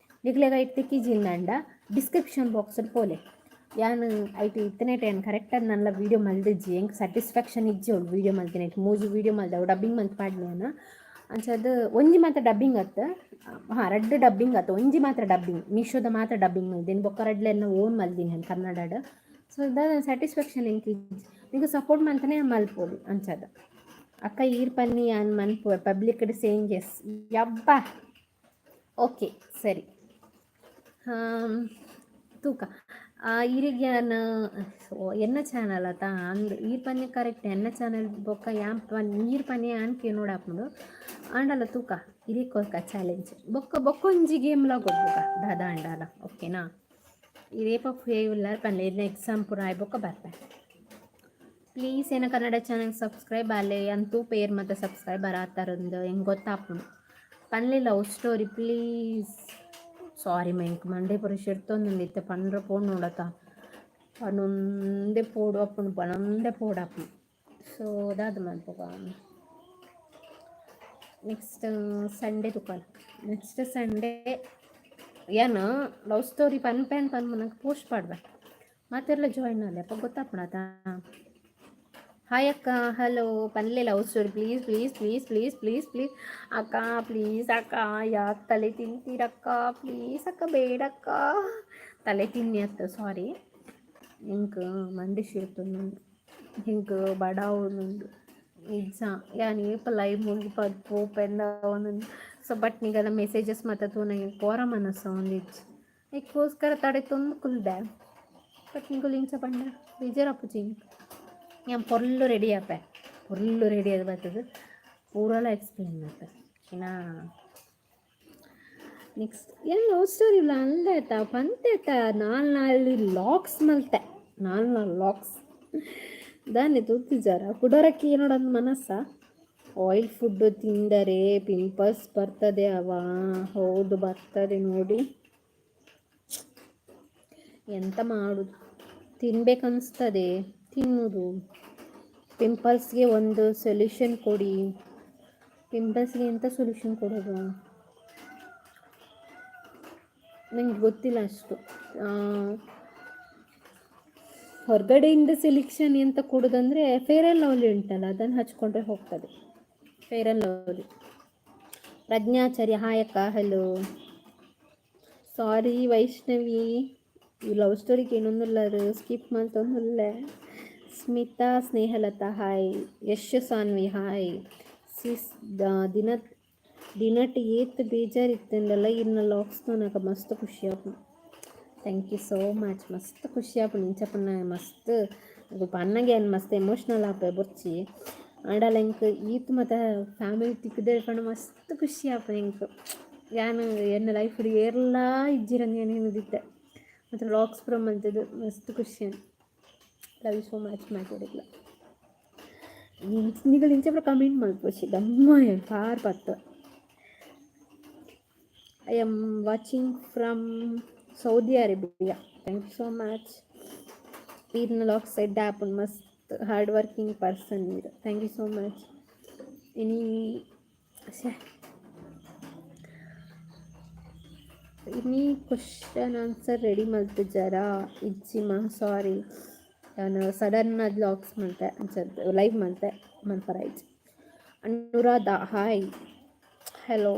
ನಿಕ್ಲೆಗ್ ಐಟ್ ತಿಕ್ಕಿಜಿಂದಾಂಡ ಡಿಸ್ಕ್ರಿಪ್ಷನ್ ಬಾಕ್ಸ್ಡ್ ಪೋಲೆ. ಯಾನ್ ಐಟ್ ಇತ್ತನೇಟ ಯಾನ್ ಕರೆಕ್ಟಾಗಿ ನಲ್ಲ ವೀಡಿಯೋ ಮಲ್ದಿಜ್ಜಿ. ಎಂಕ್ ಸ್ಯಾಟಿಸ್ಫ್ಯಾಕ್ಷನ್ ಇಜ್ಜಿ ಅವ್ಳು ವೀಡಿಯೋ ಮಲ್ತಿನೈಟ್. ಮೂಜಿ ವೀಡಿಯೋ ಮಲ್ದೆ, ಅವು ಡಬ್ಬಿಂಗ್ ಮಲ್ತ್ ಪಾಡ್ನೆ ಯಾನ್. ಅಂಚಾದ್ ಒಂಜಿ ಮಾತ್ರ ಡಬ್ಬಿಂಗ್ ಅತ್ತ, ಹಾಂ, ರಡ್ಡ್ ಡಬ್ಬಿಂಗ್ ಅತ್ತ, ಒಂಜಿ ಮಾತ್ರ ಡಬ್ಬಿಂಗ್, ಮೀಶೋದ ಮಾತ್ರ ಡಬ್ಬಿಂಗ್ ಮಲ್ದಿನಿ. ಬೊಕ್ಕ ರಡ್ಲೆನ್ನ ಓನ್ ಮಲ್ದಿನಿ ಯಾನ್ ಕನ್ನಡಡ್. ಸೊ ದಾದ ಸ್ಯಾಟಿಸ್ಫ್ಯಾಕ್ಷನ್ ಎಂಕ್ ಇಜ್ಜಿ. ನಿಕ್ಕ್ ಸಪೋರ್ಟ್ ಮಂತನೆ ಮಲ್ಪೊಲಿ ಅಂಚಾದ. ಅಕ್ಕ, ಈರ್ ಪನ್ನಿ, ಯಾನ್ ಮನ್ಪುವೆ. ಪಬ್ಲಿಕ್ ಸೇಂಗ್ ಎಸ್. ಯಬ್ಬಾ, ಓಕೆ, ಸರಿ. ತೂಕ ಈರೆಗ್ ಯಾನ್ ಎನ್ನ ಚಾನಲ್ ಅತ್ತ ಅಂದ್ ಈರ್ ಪನ್ನಿ ಕರೆಕ್ಟ್. ಎನ್ನ ಚಾನಲ್ ಬೊಕ್ಕ ಯಾನ್ ಪನ್ ಈರ್ ಪನ್ನಿ ಯಾನ್ ಕೇನೋಡಾಪುಂಡು. ಆಂಡಲ ತೂಕ, ಇರಿಕ್ ಕೊರ್ಕ ಚಾಲೆಂಜ್. ಬೊಕ್ಕ ಬೊಕ್ಕೊಂಜಿ ಗೇಮ್ಲ ಗೊಬ್ಬುಗ ದಾದ ಅಂಡಲ, ಓಕೆನಾ? ಇರೇಪ ಫ್ರೀ ಉಲ್ಲಾರ್ ಪನ್ಲೆ. ಇರ್ನ ಎಕ್ಸಾಮ್ ಪೂರ ಆಯ್ ಬೊಕ್ಕ ಬರ್ಪೆ. ಪ್ಲೀಸ್ ಏನ ಕನ್ನಡ ಚಾನಲ್ ಸಬ್ಸ್ಕ್ರೈಬ್ ಆಲೆ. ಅಂತೂ ಪೇರ್ ಮತ್ತು ಸಬ್ಸ್ಕ್ರೈಬರ್ ಆತಾರಂದು ಹೆಂಗೆ ಗೊತ್ತಾಪುಂಡು. ಪನ್ಲೆ ಲವ್ ಸ್ಟೋರಿ ಪ್ಲೀಸ್. ಸಾರಿ ಎಂಕ್ ಮಂಡೆ ಪೂರ ಶಿರ್ತೊಂದುಂಡು. ಇತ್ತೆ ಪಂಡ್ರ ಪೋನು ನೋಡತ, ಪನೊಂದೇ ಪೋಡು ಅಪ್ಪುಂಡು, ಪನೊಂದೇ ಪೋಡಾಪುಂಡು. ಸೊ ದಾದ ಮಲ್ಪುಗ? ನೆಕ್ಸ್ಟ್ ಸಂಡೇ ತುಕಲ್. ನೆಕ್ಸ್ಟ್ ಸಂಡೇ ಏನು ಲವ್ ಸ್ಟೋರಿ ಪನ್ಪೇನ್ ಪನ್ಪುನಕ ಪೋಸ್ಟ್ ಪಾಡ್ವೆ. ಮಾತೆರ್ಲ ಜಾಯಿನ್ ಆಲೆ, ಅಪ್ಪ ಗೊತ್ತಾಪುಂಡತ. ಹಾಯ್ ಅಕ್ಕ, ಹಲೋ. ಪನ್ಲೆ love story, please please please please please please ಅಕ್ಕ, ಪ್ಲೀಸ್ ಅಕ್ಕ. ಯಾಕೆ ತಲೆ ತಿಂತೀರಕ್ಕ? ಪ್ಲೀಸ್ ಅಕ್ಕ, ಬೇಡಕ್ಕ, ತಲೆ ತಿನ್ನಿ ಅತ್ತ. ಸಾರಿ, ಎಂಕ್ ಮಂಡೆ ಶಿರ್ತೊಂದುಂಡು, ಎಂಕ್ ಬಡಾವೊಂದುಂಡು. ನಿಜ, ಯಾನ್ ಏಪ ಲೈವ್ ಮುಗಿಪಾದ್ ಪೋಪೆಂದ ಒಂದೊಂದು. ಸೊ ಬಟ್ ನಿಗಲ ಮೆಸೇಜಸ್ ಮಾತ ತೂನಗ ಪೋರ ಮನಸ್ಸು ಒಂದಿಜ್ಜಿ. ಐಕ್ಕೋಸ್ಕರ ತಡೆತೊಂದು ಕುಲ್ದೆ. ಬಟ್ ನಿಕುಲು ಇಂಚ ಪಂಡ ಬೇಜಾರಾಪುಜಿ ಎಂಕ್. ಯಾನ್ ಪೊರ್ಲು ರೆಡಿ ಆಪೆ, ಪೊರ್ಲು ರೆಡಿ ಆದ್ ಬತ್ತುದು ಪೂರಲ ಎಕ್ಸ್ಪ್ಲೇನ್ ಮಲ್ಪೆ, ಓಕೆನಾ? ನೆಕ್ಸ್ಟ್ ಏನು ಲವ್ ಸ್ಟೋರಿ ಇಲ್ಲ ಅಲ್ಲ ಆಯ್ತಾ ಪಂತೆ ಆಯ್ತಾ? ನಾಲ್ ನಾಲ್ ಲಾಕ್ಸ್ ಮಲ್ತೆ, ನಾಲ್ ನಾಲ್ ಲಾಕ್ಸ್. ದಾನೆ ತೂತಿಜಾರ ಕುಡೋರಕ್ಕೆ ಏನೋಡಂದು ಮನಸ್ಸ. ಆಯಿಲ್ ಫುಡ್ ತಿಂದರೆ ಪಿಂಪಲ್ಸ್ ಬರ್ತದೆ ಅವ. ಹೌದು, ಬರ್ತದೆ ನೋಡಿ. ಎಂತ ಮಾಡೋದು? ತಿನ್ಬೇಕನ್ನಿಸ್ತದೆ, ತಿನ್ನುವುದು. ಪಿಂಪಲ್ಸ್ಗೆ ಒಂದು ಸೊಲ್ಯೂಷನ್ ಕೊಡಿ. ಪಿಂಪಲ್ಸ್ಗೆ ಎಂತ ಸೊಲ್ಯೂಷನ್ ಕೊಡೋದು? ನನಗೆ ಗೊತ್ತಿಲ್ಲ ಅಷ್ಟು. ಹೊರಗಡೆಯಿಂದ ಸೆಲೆಕ್ಷನ್ ಎಂತ ಕೊಡೋದಂದರೆ, ಫೇರ್ ಆ್ಯಂಡ್ ಲವ್ಲಿ ಉಂಟಲ್ಲ, ಅದನ್ನು ಹಚ್ಕೊಂಡ್ರೆ ಹೋಗ್ತದೆ. Fair and lovely. Prajnacharya, hi ಅಕ್ಕ. ಹಲೋ. ಸಾರಿ ವೈಷ್ಣವಿ, ಈ ಲವ್ ಸ್ಟೋರಿಗೆ ಏನೊಂದುಲ್ಲಾರು ಸ್ಕಿಪ್ ಮಲ್ತೊಂದುಲ್ಲೆ. Smita Snehalata, hi. Yash Sanvi, hi. Sis, ದಿನ ದಿನಟ್ ಏತ್ ಬೇಜಾರು ಇತ್ತಂಡಲ್ಲ, ಇರ್ನ ಲಾಗ್ಸ್ ತೂನಗ ಮಸ್ತ್ ಖುಷಿ ಆಪುಂಡು. Thank you so much. ಮಸ್ತ್ ಖುಷಿ ಆಪುಂಡು ಇಂಚ ಪನ್ನ. ಮಸ್ತ್ ಪನ್ನಗೆ ಯಾನ್ ಮಸ್ತ್ ಎಮೋಷ್ನಲ್ ಆಪೆ ಬೊರ್ಚಿ. ಆಂಡಲ ಎಂಕ್ ಈತ್ ಮಾತ ಫ್ಯಾಮಿಲಿ ತಿಕ್ಕುದೆ ಪಂಡ ಮಸ್ತ್ ಖುಷಿ ಆಪುಂಡು ಎಂಕ್. ಯಾನ್ ಎನ್ನ ಲೈಫ್ ಏರ್ಲಾ ಇಜ್ಜಿರಂದ್ ಯಾನ್ ಎನ್ನುದಿತ್ತೆ. ಮತ್ತು ವ್ಲಾಗ್ಸ್ ಪೂರ ಮಲ್ತುದು ಮಸ್ತ್ ಖುಷಿ. Love you so much ಮಾತೆರೆಗ್ಲ. ನಿಗಲ್ ಇಂಚ ಪೂರ ಕಮೆಂಟ್ ಮಲ್ಪೊಚಿ ದಮ್ಮ ಕಾರ್ ಪತ್ತ. I am watching from Saudi Arabia. Thank you so much. ಈರ್ನ ವ್ಲಾಗ್ಸ್ ಎಡ್ಡೆ ಆಪುಂಡು. ಮಸ್ತ್ ಹಾರ್ಡ್ ವರ್ಕಿಂಗ್ ಪರ್ಸನ್ ಈರ್. Thank you so much. ಇನಿ ಶ್ಯೆ, ಇನಿ ಕ್ವಶನ್ ಆನ್ಸರ್ ರೆಡಿ ಮಲ್ತಿಜ್ಜಾರಾ? ಇಜ್ಜಿಮ, ಸಾರಿ. ಯಾನ್ ಸಡನ್ ಆದ್ ವ್ಲಾಗ್ಸ್ ಮಲ್ತೆ, ಅಂಚ ಲೈವ್ ಮಲ್ತೆ, ಮನ್ಪರ ಆಯ್ಜಿ. Anuradha, hi, hello.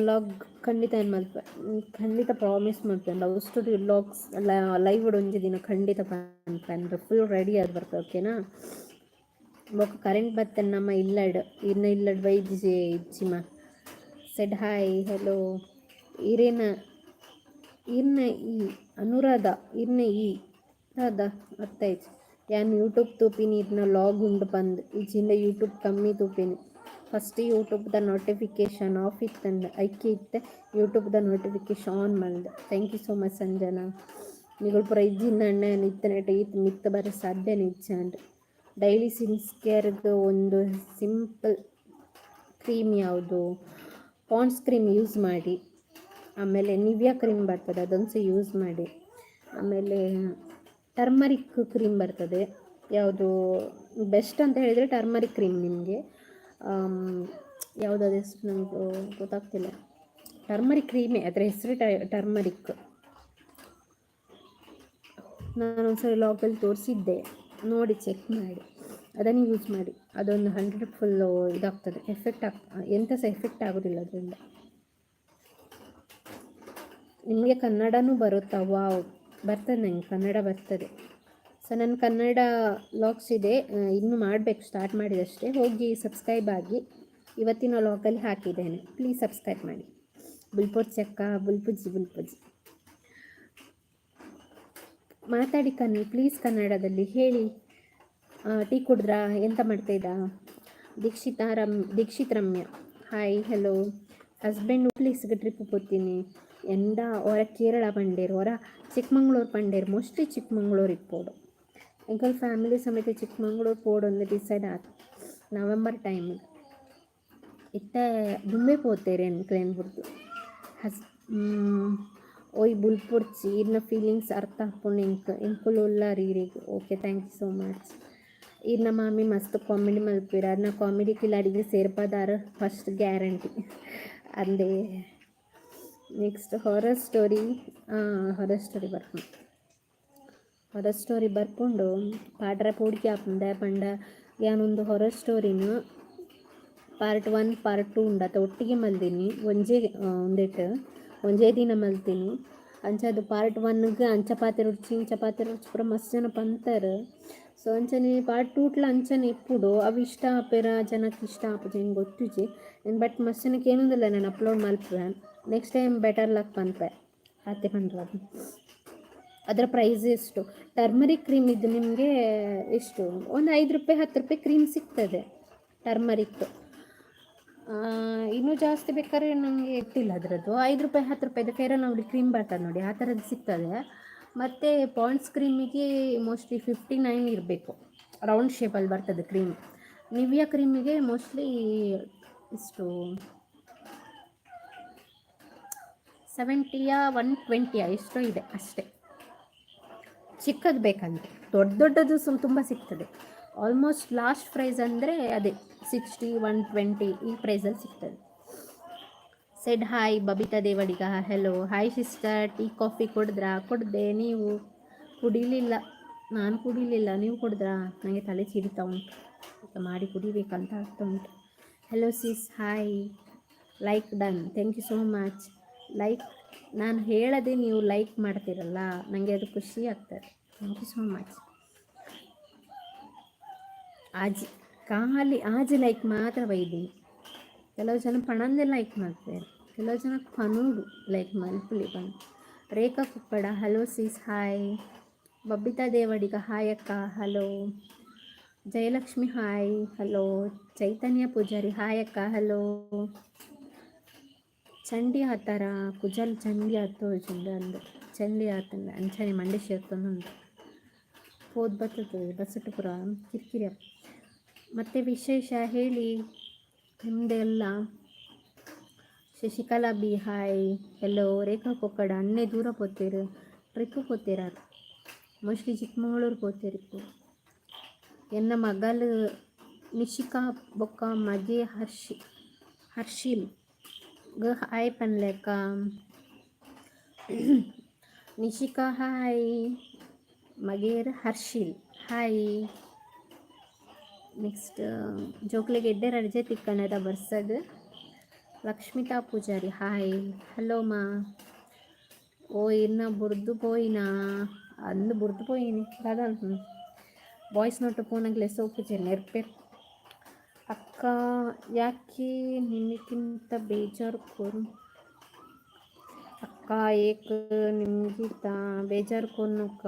ಲಾಗ್ ಖಂಡಿತ ಏನು ಮಲ್ಪೆ, ಖಂಡಿತ ಪ್ರಾಮಿಸ್ ಮಲ್ಪೆ. ಲವ್ ಸ್ಟೋರಿ ವ್ಲಾಗ್ಸ್ ಲೈವ್ ಒಂಜಿ ದಿನ ಖಂಡಿತ ಪನ್ಪೆ. ಅಂದ್ರೆ ಫುಲ್ ರೆಡಿ ಆದ್ ಬರ್ಪೆ, ಓಕೆನಾ? ಬೊಕ ಕರೆಂಟ್ ಬತ್ತನ್ ನಮ್ಮ ಇಲ್ಲಡ್. ಇರ್ನ ಇಲ್ಲಡ್ ಬೈದಿಜೆ ಇಜ್ಜಿಮ. ಸೆಡ್ ಹಾಯ್, ಹಲೋ. ಇರೇನ ಇರ್ನ ಈ ಅನುರಾಧ, ಇರ್ನ ಈ ದಾದ ಅರ್ಥ ಆಯ್ತು. ಯಾನ್ ಯೂಟ್ಯೂಬ್ ತೂಪಿನಿ ಇರ್ನ ಲಾಗ್ ಉಂಡು ಪಂದ್. ಇಜ್ಜಿಂಡ ಯೂಟ್ಯೂಬ್ ಕಮ್ಮಿ ತೂಪಿನಿ. ಫಸ್ಟ್ ಯೂಟ್ಯೂಬ್ದ ನೋಟಿಫಿಕೇಶನ್ ಆಫ್ ಇತ್ತಂಡ್, ಐಕೆ ಇತ್ತೆ ಯೂಟ್ಯೂಬ್ದ ನೋಟಿಫಿಕೇಶನ್ ಆನ್ ಮಲ್ದೆ. Thank you so much Sanjana. ನಿಗುಲ್ ಪೂರ ಇಜ್ಜಿಂದ ಅಣ್ಣ ಇತ್ತನೇಟ ಈತ್ ಮಿತ್ತ್ ಬರ ಸಾಧ್ಯನೇ ಇಜ್ಜಾಂಡ್. ಡೈಲಿ ಸ್ಕಿನ್ ಕೇರ್ದು ಒಂದು ಸಿಂಪಲ್ ಕ್ರೀಮ್ ಯಾವುದು? ಪಾಂಡ್ಸ್ ಕ್ರೀಮ್ ಯೂಸ್ ಮಾಡಿ. ಆಮೇಲೆ ನಿವಿಯಾ ಕ್ರೀಮ್ ಬರ್ತದೆ, ಅದೊಂದು ಸಹ ಯೂಸ್ ಮಾಡಿ. ಆಮೇಲೆ ಟರ್ಮರಿಕ್ ಕ್ರೀಮ್ ಬರ್ತದೆ. ಯಾವುದು ಬೆಸ್ಟ್ ಅಂತ ಹೇಳಿದರೆ ಟರ್ಮರಿಕ್ ಕ್ರೀಮ್. ನಿಮಗೆ ಯಾವುದು, ಅದು ಹೆಸರು ನನಗೆ ಗೊತ್ತಾಗ್ತಿಲ್ಲ. ಟರ್ಮರಿಕ್ ಕ್ರೀಮೇ ಅದರ ಹೆಸರು, ಟರ್ಮರಿಕ್. ನಾನು ಒಂದ್ಸರಿ ಲಾಗಲ್ಲಿ ತೋರಿಸಿದ್ದೆ ನೋಡಿ, ಚೆಕ್ ಮಾಡಿ. ಅದನ್ನು ಯೂಸ್ ಮಾಡಿ. ಅದೊಂದು 100 ಫುಲ್ಲು ಇದಾಗ್ತದೆ, ಎಫೆಕ್ಟ್ ಆಗ್ ಎಂಥ ಸಹ ಎಫೆಕ್ಟ್ ಆಗೋದಿಲ್ಲ ಅದರಿಂದ ನಿಮಗೆ. ಕನ್ನಡನೂ ಬರುತ್ತಾ? ವಾವ್, ಬರ್ತದೆ. ನನಗೆ ಕನ್ನಡ ಬರ್ತದೆ. ಸೊ ನನ್ನ ಕನ್ನಡ ವ್ಲಾಗ್ಸ್ ಇದೆ, ಇನ್ನೂ ಮಾಡಬೇಕು, ಸ್ಟಾರ್ಟ್ ಮಾಡಿದಷ್ಟೇ. ಹೋಗಿ ಸಬ್ಸ್ಕ್ರೈಬ್ ಆಗಿ. ಇವತ್ತಿನ ವ್ಲಾಗಲ್ಲಿ ಹಾಕಿದ್ದೇನೆ. ಪ್ಲೀಸ್ ಸಬ್ಸ್ಕ್ರೈಬ್ ಮಾಡಿ. ಬುಲ್ಪೊರ್ಚಕ್ಕ. ಬುಲ್ಪುಜಿ, ಬುಲ್ಪುಜಿ. ಮಾತಾಡಿ ಪ್ಲೀಸ್, ಕನ್ನಡದಲ್ಲಿ ಹೇಳಿ. ಟೀ ಕುಡಿದ್ರಾ? ಎಂತ ಮಾಡ್ತಾಯಿದ್ದ? Dikshita Dikshith Ramya, hi, hello. Husband ಪ್ಲೇಸ್ಗೆ ಟ್ರಿಪ್ ಪೋತೀನಿ ಎಂದ? ಒರ ಕೇರಳ ಪಂಡೇರು, ಒರ ಚಿಕ್ಕಮಂಗ್ಳೂರು ಪಂಡೇರು. ಮೋಸ್ಟ್ಲಿ ಚಿಕ್ಕಮಂಗ್ಳೂರು ಇಪ್ಪೋಡು. ಎಂಕಲ್ ಫ್ಯಾಮಿಲಿ ಸಮೇತ ಚಿಕ್ಕಮಂಗ್ಳೂರು ಪೋಡೊಂದು ಡಿಸೈಡ್ ಆತ ನವೆಂಬರ್ ಟೈಮ್. ಇತ್ತೆ ದುಂಬೆ ಪೋತೇರು ಎಂಕ್ಲೆನ್ ಬುಡ್ದು. ಹಸ್ ಓಯ್, ಬುಲ್ಪೊರ್ಚಿ. ಇರ್ನ ಫೀಲಿಂಗ್ಸ್ ಅರ್ಥ ಆಪುಂಡು ಎಂಕ್. ಎಂಕುಲು ಉಲ್ಲಾರ್ ಈರೆಗ್. Okay, thank you so much. ಈರ್ನ ಮಾಮಿ ಮಸ್ತ್ ಕಾಮಿಡಿ ಮಲ್ಪುವೆರ್. ಅರ್ನ ಕಾಮಿಡಿ ಕಿಲಾಡಿಗ್ ಸೇರ್ಪದಾರ್ ಫಸ್ಟ್ ಗ್ಯಾರಂಟಿ ಅಂದೆ. Next horror story, horror story ಬರ್ಪುಂಡು. ಹಾರರ್ ಸ್ಟೋರಿ ಬರ್ಪುಂಡು. ಪಾಡ್ರೆ ಪೋಡಿಗೆ ಆಪುಂಡು. ಪಂಡ ಯಾನೊಂದು ಹಾರರ್ ಸ್ಟೋರಿನ ಪಾರ್ಟ್ 1, ಪಾರ್ಟ್ 2 ಉಂಡತ ಒಟ್ಟಿಗೆ ಮಲ್ದಿನಿ. ಒಂಜೇ ಉಂದೆಟ್ ಒಂಜೇ ದಿನ ಮಲ್ತೀನಿ. ಅಂಚ ಅದು ಪಾರ್ಟ್ 1ಗೆ ಅಂಚ ಪಾತೆರೊಡ್ಚಿ, ಇಂಚ ಪಾತೆರೊಡ್ಚಿ ಪೂರ ಮಸ್ತ್ ಜನ ಪಂತರ್. ಸೊ ಅಂಚನೆ ಪಾರ್ಟ್ 2ಟ್ಲ ಅಂಚನೆ ಇಪ್ಪುಡು. ಅವು ಇಷ್ಟ ಆಪೆರ, ಜನಕ್ಕೆ ಇಷ್ಟ ಆಪುಜಿ, ಎಂಕ್ ಗೊತ್ತುಜಿ. ಬಟ್ ಮಸ್ತ್ ಜನಕ್ಕೆ ಕೇನೊಂದುಲ್ಲೆ ನಾನು ಅಪ್ಲೋಡ್ ಮಲ್ಪುವೆ. ನೆಕ್ಸ್ಟ್ ಟೈಮ್ ಬೆಟರ್ ಲಕ್ ಪನ್ಪೆ. ಆತೆ ಪಂಡ್ರ. ಅದರ ಪ್ರೈಸ್ ಎಷ್ಟು? ಟರ್ಮರಿಕ್ ಕ್ರೀಮ್ ಇದು ನಿಮಗೆ ಎಷ್ಟು? ಒಂದು 5 ರೂಪಾಯಿ, 10 ರೂಪಾಯಿ ಕ್ರೀಮ್ ಸಿಗ್ತದೆ ಟರ್ಮರಿಕ್. ಇನ್ನೂ ಜಾಸ್ತಿ ಬೇಕಾದ್ರೆ ನನಗೆ ಗೊತ್ತಿಲ್ಲ ಅದರದ್ದು. 5 ರೂಪಾಯಿ, 10 ರೂಪಾಯಿದು ಫೇರ್ ಆ್ಯಂಡ್ ಲವ್ಲಿ ಕ್ರೀಮ್ ಬರ್ತದೆ ನೋಡಿ, ಆ ಥರದ್ದು ಸಿಗ್ತದೆ. ಮತ್ತು ಪಾಂಡ್ಸ್ ಕ್ರೀಮಿಗೆ ಮೋಸ್ಟ್ಲಿ 59 ಇರಬೇಕು. ರೌಂಡ್ ಶೇಪಲ್ಲಿ ಬರ್ತದೆ ಕ್ರೀಮ್. ನಿವಿಯಾ ಕ್ರೀಮಿಗೆ ಮೋಸ್ಟ್ಲಿ ಇಷ್ಟು, 70ಯಾ 120ಯಾ ಎಷ್ಟೋ ಇದೆ ಅಷ್ಟೇ. ಚಿಕ್ಕದು ಬೇಕಂದರೆ ದೊಡ್ಡ ದೊಡ್ಡದು ತುಂಬ ಸಿಗ್ತದೆ. ಆಲ್ಮೋಸ್ಟ್ ಲಾಸ್ಟ್ ಪ್ರೈಸ್ ಅಂದರೆ ಅದೇ 60, 120 ಈ ಪ್ರೈಸಲ್ಲಿ ಸಿಗ್ತದೆ. Said hi Babita Devadiga. Hello, hi sister. Tea coffee ಕುಡಿದ್ರಾ? ಕುಡ್ದೆ. ನೀವು? ಕುಡಿಲಿಲ್ಲ, ನಾನು ಕುಡಿಲಿಲ್ಲ. ನೀವು ಕುಡಿದ್ರಾ? ನನಗೆ ತಲೆ ಚಿರಿತಾ ಉಂಟು. ಈಗ ಮಾಡಿ ಕುಡಿಬೇಕಂತ ಆಗ್ತಾ ಉಂಟು. Hello sis, hi. Like done, thank you so much. Like ನಾನು ಹೇಳದೆ ನೀವು ಲೈಕ್ ಮಾಡ್ತೀರಲ್ಲ, ನನಗೆ ಅದು ಖುಷಿ ಆಗ್ತದೆ. Thank you so much. ಆಜಿ ಖಾಲಿ ಆಜಿ ಲೈಕ್ ಮಾತ್ರ ಬೈದೀನಿ. ಕೆಲವು ಜನ ಪಣಂದೆ ಲೈಕ್ ಮಾಡ್ತಾರೆ, ಕೆಲವು ಜನ ಕನೂಡು ಲೈಕ್ ಮಲ್ಪುಲಿ ಬಂದು. Rekha Kuppada, hello sis, hi. Babita Devadiga, hi ಅಕ್ಕ, hello. Jayalakshmi, hi, hello. Chaitanya Poojary, hi ಅಕ್ಕ, ಹಲೋ. ಚಂಡಿ ಆತಾರ ಕುಜಲ್ ಚಂಡಿ ಆತು ಚಂಡ ಅಂದು ಚಂಡಿ ಆತಂದ ಅಂಚನೆ ಮಂಡೆ ಸೇರ್ತೊಂದು ಪೋದ್ ಬರ್ತದೆ ಬಸ್ಸುಟ್ಟು ಪುರ ಕಿರಿಕಿರಿ. ಮತ್ತು ವಿಶೇಷ ಹೇಳಿ ನಿಮ್ಮದೆಲ್ಲ. Shashikala B, hi, hello. Rekha Kokkada, ಅಣ್ಣೆ ದೂರ ಪೋತೀರು, ಟ್ರಿಪ್ ಪೋತೀರ? ಮೋಸ್ಟ್ಲಿ ಚಿಕ್ಕಮಗಳೂರು ಪೋತೀರಿಪ್ಪು. ಎನ್ನ ಮಗಲು ನಿಶಿಕಾ ಬೊಕ್ಕ ಮಗೆ ಹರ್ಷಿ ಹರ್ಷಿಲ್ ಗ ಹಾಯ್ ಪನ್ಲೆಕ್ಕ. ನಿಶಿಕಾ ಹಾಯ್, ಮಗೇರ್ ಹರ್ಷಿಲ್ ಹಾಯ್. ನೆಕ್ಸ್ಟ್ ಜೋಕ್ಲೆಗ್ ಎಡ್ಡೆ ರಜೆ ತಿಕ್ಕಣದ ಬರ್ಸಗ್. ಲಕ್ಷ್ಮಿತಾ ಪೂಜಾರಿ, ಹಾಯ್, ಹಲೋ ಮಾ. ಓ ಇನ್ನ ಬುರ್ದು ಪೋಯಿನಾ ಅಂದು ಬುರ್ದು ಪೋಯಿನಿ ದಾದ. ವಾಯ್ಸ್ ನೋಟ್ ಪೋನಾಗ್ಲೆ ಸೋಪುಜೆ ನೆರ್ಪೆರ್. ಅಕ್ಕ, ಯಾಕೆ ನಿಮಗಿಂತ ಬೇಜಾರು ಕೊರು ಅಕ್ಕ, ಏಕ್ ನಿಮ್ಗಿಂತ ಬೇಜಾರು ಕೊನ್ನುಕ್ಕ?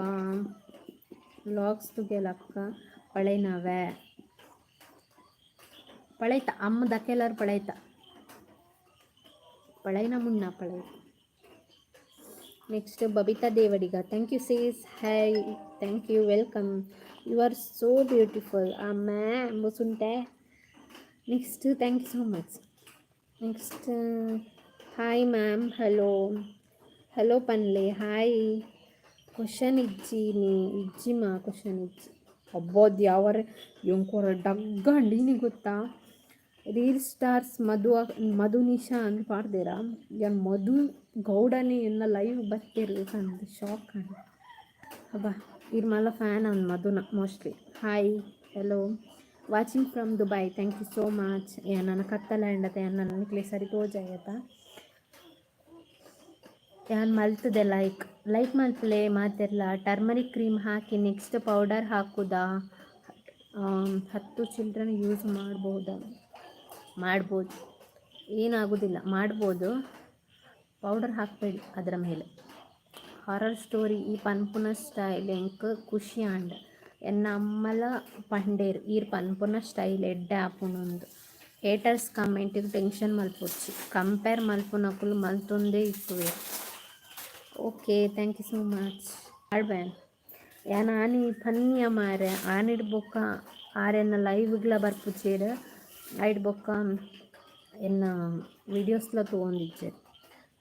ವ್ಲಾಗ್ಸ್ ತುಗೆಲ್ಲ ಅಕ್ಕ ಪಳೆನವೆ ಪಳೈತ ಅಮ್ಮ ದಕ್ಕೆಲ್ಲರೂ ಪಳೈತ ಪಳೈನ ಮುನ್ನ ಪಳೈತ. Next Babita Devadiga, thank you sis, hi, thank you, welcome. You are so beautiful. ಅಮ್ಮ ಮುಸುಂಟೆ. Next, thank you so much. Next, hi ma'am, hello, hello ಪನ್ಲೆ. Hi. Question ಇಜ್ಜಿ ನೀ ಇಜ್ಜಿ ಮಾ, ಕ್ವಶನ್ ಇಜ್ಜಿ. ಹಬ್ಬದ ಯಾವರೆ ಎಂಕೋರ ಡಗ್ಗ ಅಂಡೀನಿ ಗೊತ್ತಾ? ರೀಲ್ ಸ್ಟಾರ್ಸ್ ಮಧು ಮಧು ನಿಶಾ ಅಂತ ಪಾಡ್ದೇರಾ. ಯಾನ್ ಮಧು ಗೌಡನೇ ಎಲ್ಲ ಲೈವ್ ಬರ್ತೀರಿ ಅಂದ್ ಶಾಕ್ ಅಂಡ್. ಹಬ್ಬ ಇರ್ ಮಲ್ಲ ಫ್ಯಾನ್ ಅವ್ನು ಮಧುನ mostly. Hi, hello, watching from Dubai, thank you so much. ನನ್ನ ಕತ್ತಲ ಅಂಡತೆ ನನ್ನ ಸರಿ ತೋಜಾಯತ. ಯಾನ್ ಮಲ್ತದೆ ಲೈಕ್. ಲೈಕ್ ಮಲ್ಪಲೆ ಮಾತೆರ್ಲ. ಟರ್ಮರಿಕ್ ಕ್ರೀಮ್ ಹಾಕಿ ನೆಕ್ಸ್ಟ್ ಪೌಡರ್ ಹಾಕುದಾ? 10 ಚಿಲ್ಡ್ರನ್ ಯೂಸ್ ಮಾಡ್ಬೋದಾ? ಮಾಡ್ಬೋದು, ಏನಾಗೋದಿಲ್ಲ, ಮಾಡ್ಬೋದು. ಪೌಡರ್ ಹಾಕಬೇಡಿ ಅದರ ಮೇಲೆ. ಹಾರರ್ ಸ್ಟೋರಿ ಈ ಪನ್ಪುನ ಸ್ಟೈಲ್ ಎಂಕ್ ಖುಷಿ ಆಂಡ್. ಎನ್ನ ಅಮ್ಮಲ ಪಂಡೇರ್ ಈರ್ ಪನ್ಪುನ ಸ್ಟೈಲ್ ಎಡ್ಡೆ ಆಪುಂಡು. ಹೇಟರ್ಸ್ ಕಮೆಂಟಿಗೆ ಟೆನ್ಷನ್ ಮಲ್ಪೊಡ್ಚಿ. ಕಂಪೇರ್ ಮಲ್ಪುನಕುಲು ಮಲ್ತೊಂದೇ ಇಪ್ಪುವೆರ್. Okay, thank you so much. ಆಡ್ಬ್ಯಾನ್ ಯಾನ್ ಆನಿ ಪನ್ಯ ಮಾರೆ. ಆನಿಡ್ ಬೊಕ್ಕ ಆರೆನ್ನ ಲೈವ್ಗ್ಲ ಬರ್ಪುಚೇರ್, ಐಡ್ ಬೊಕ್ಕ ಎನ್ನ ವಿಡಿಯೋಸ್ಲ ತೂವೊಂದಿಜ್ಜೆರ್.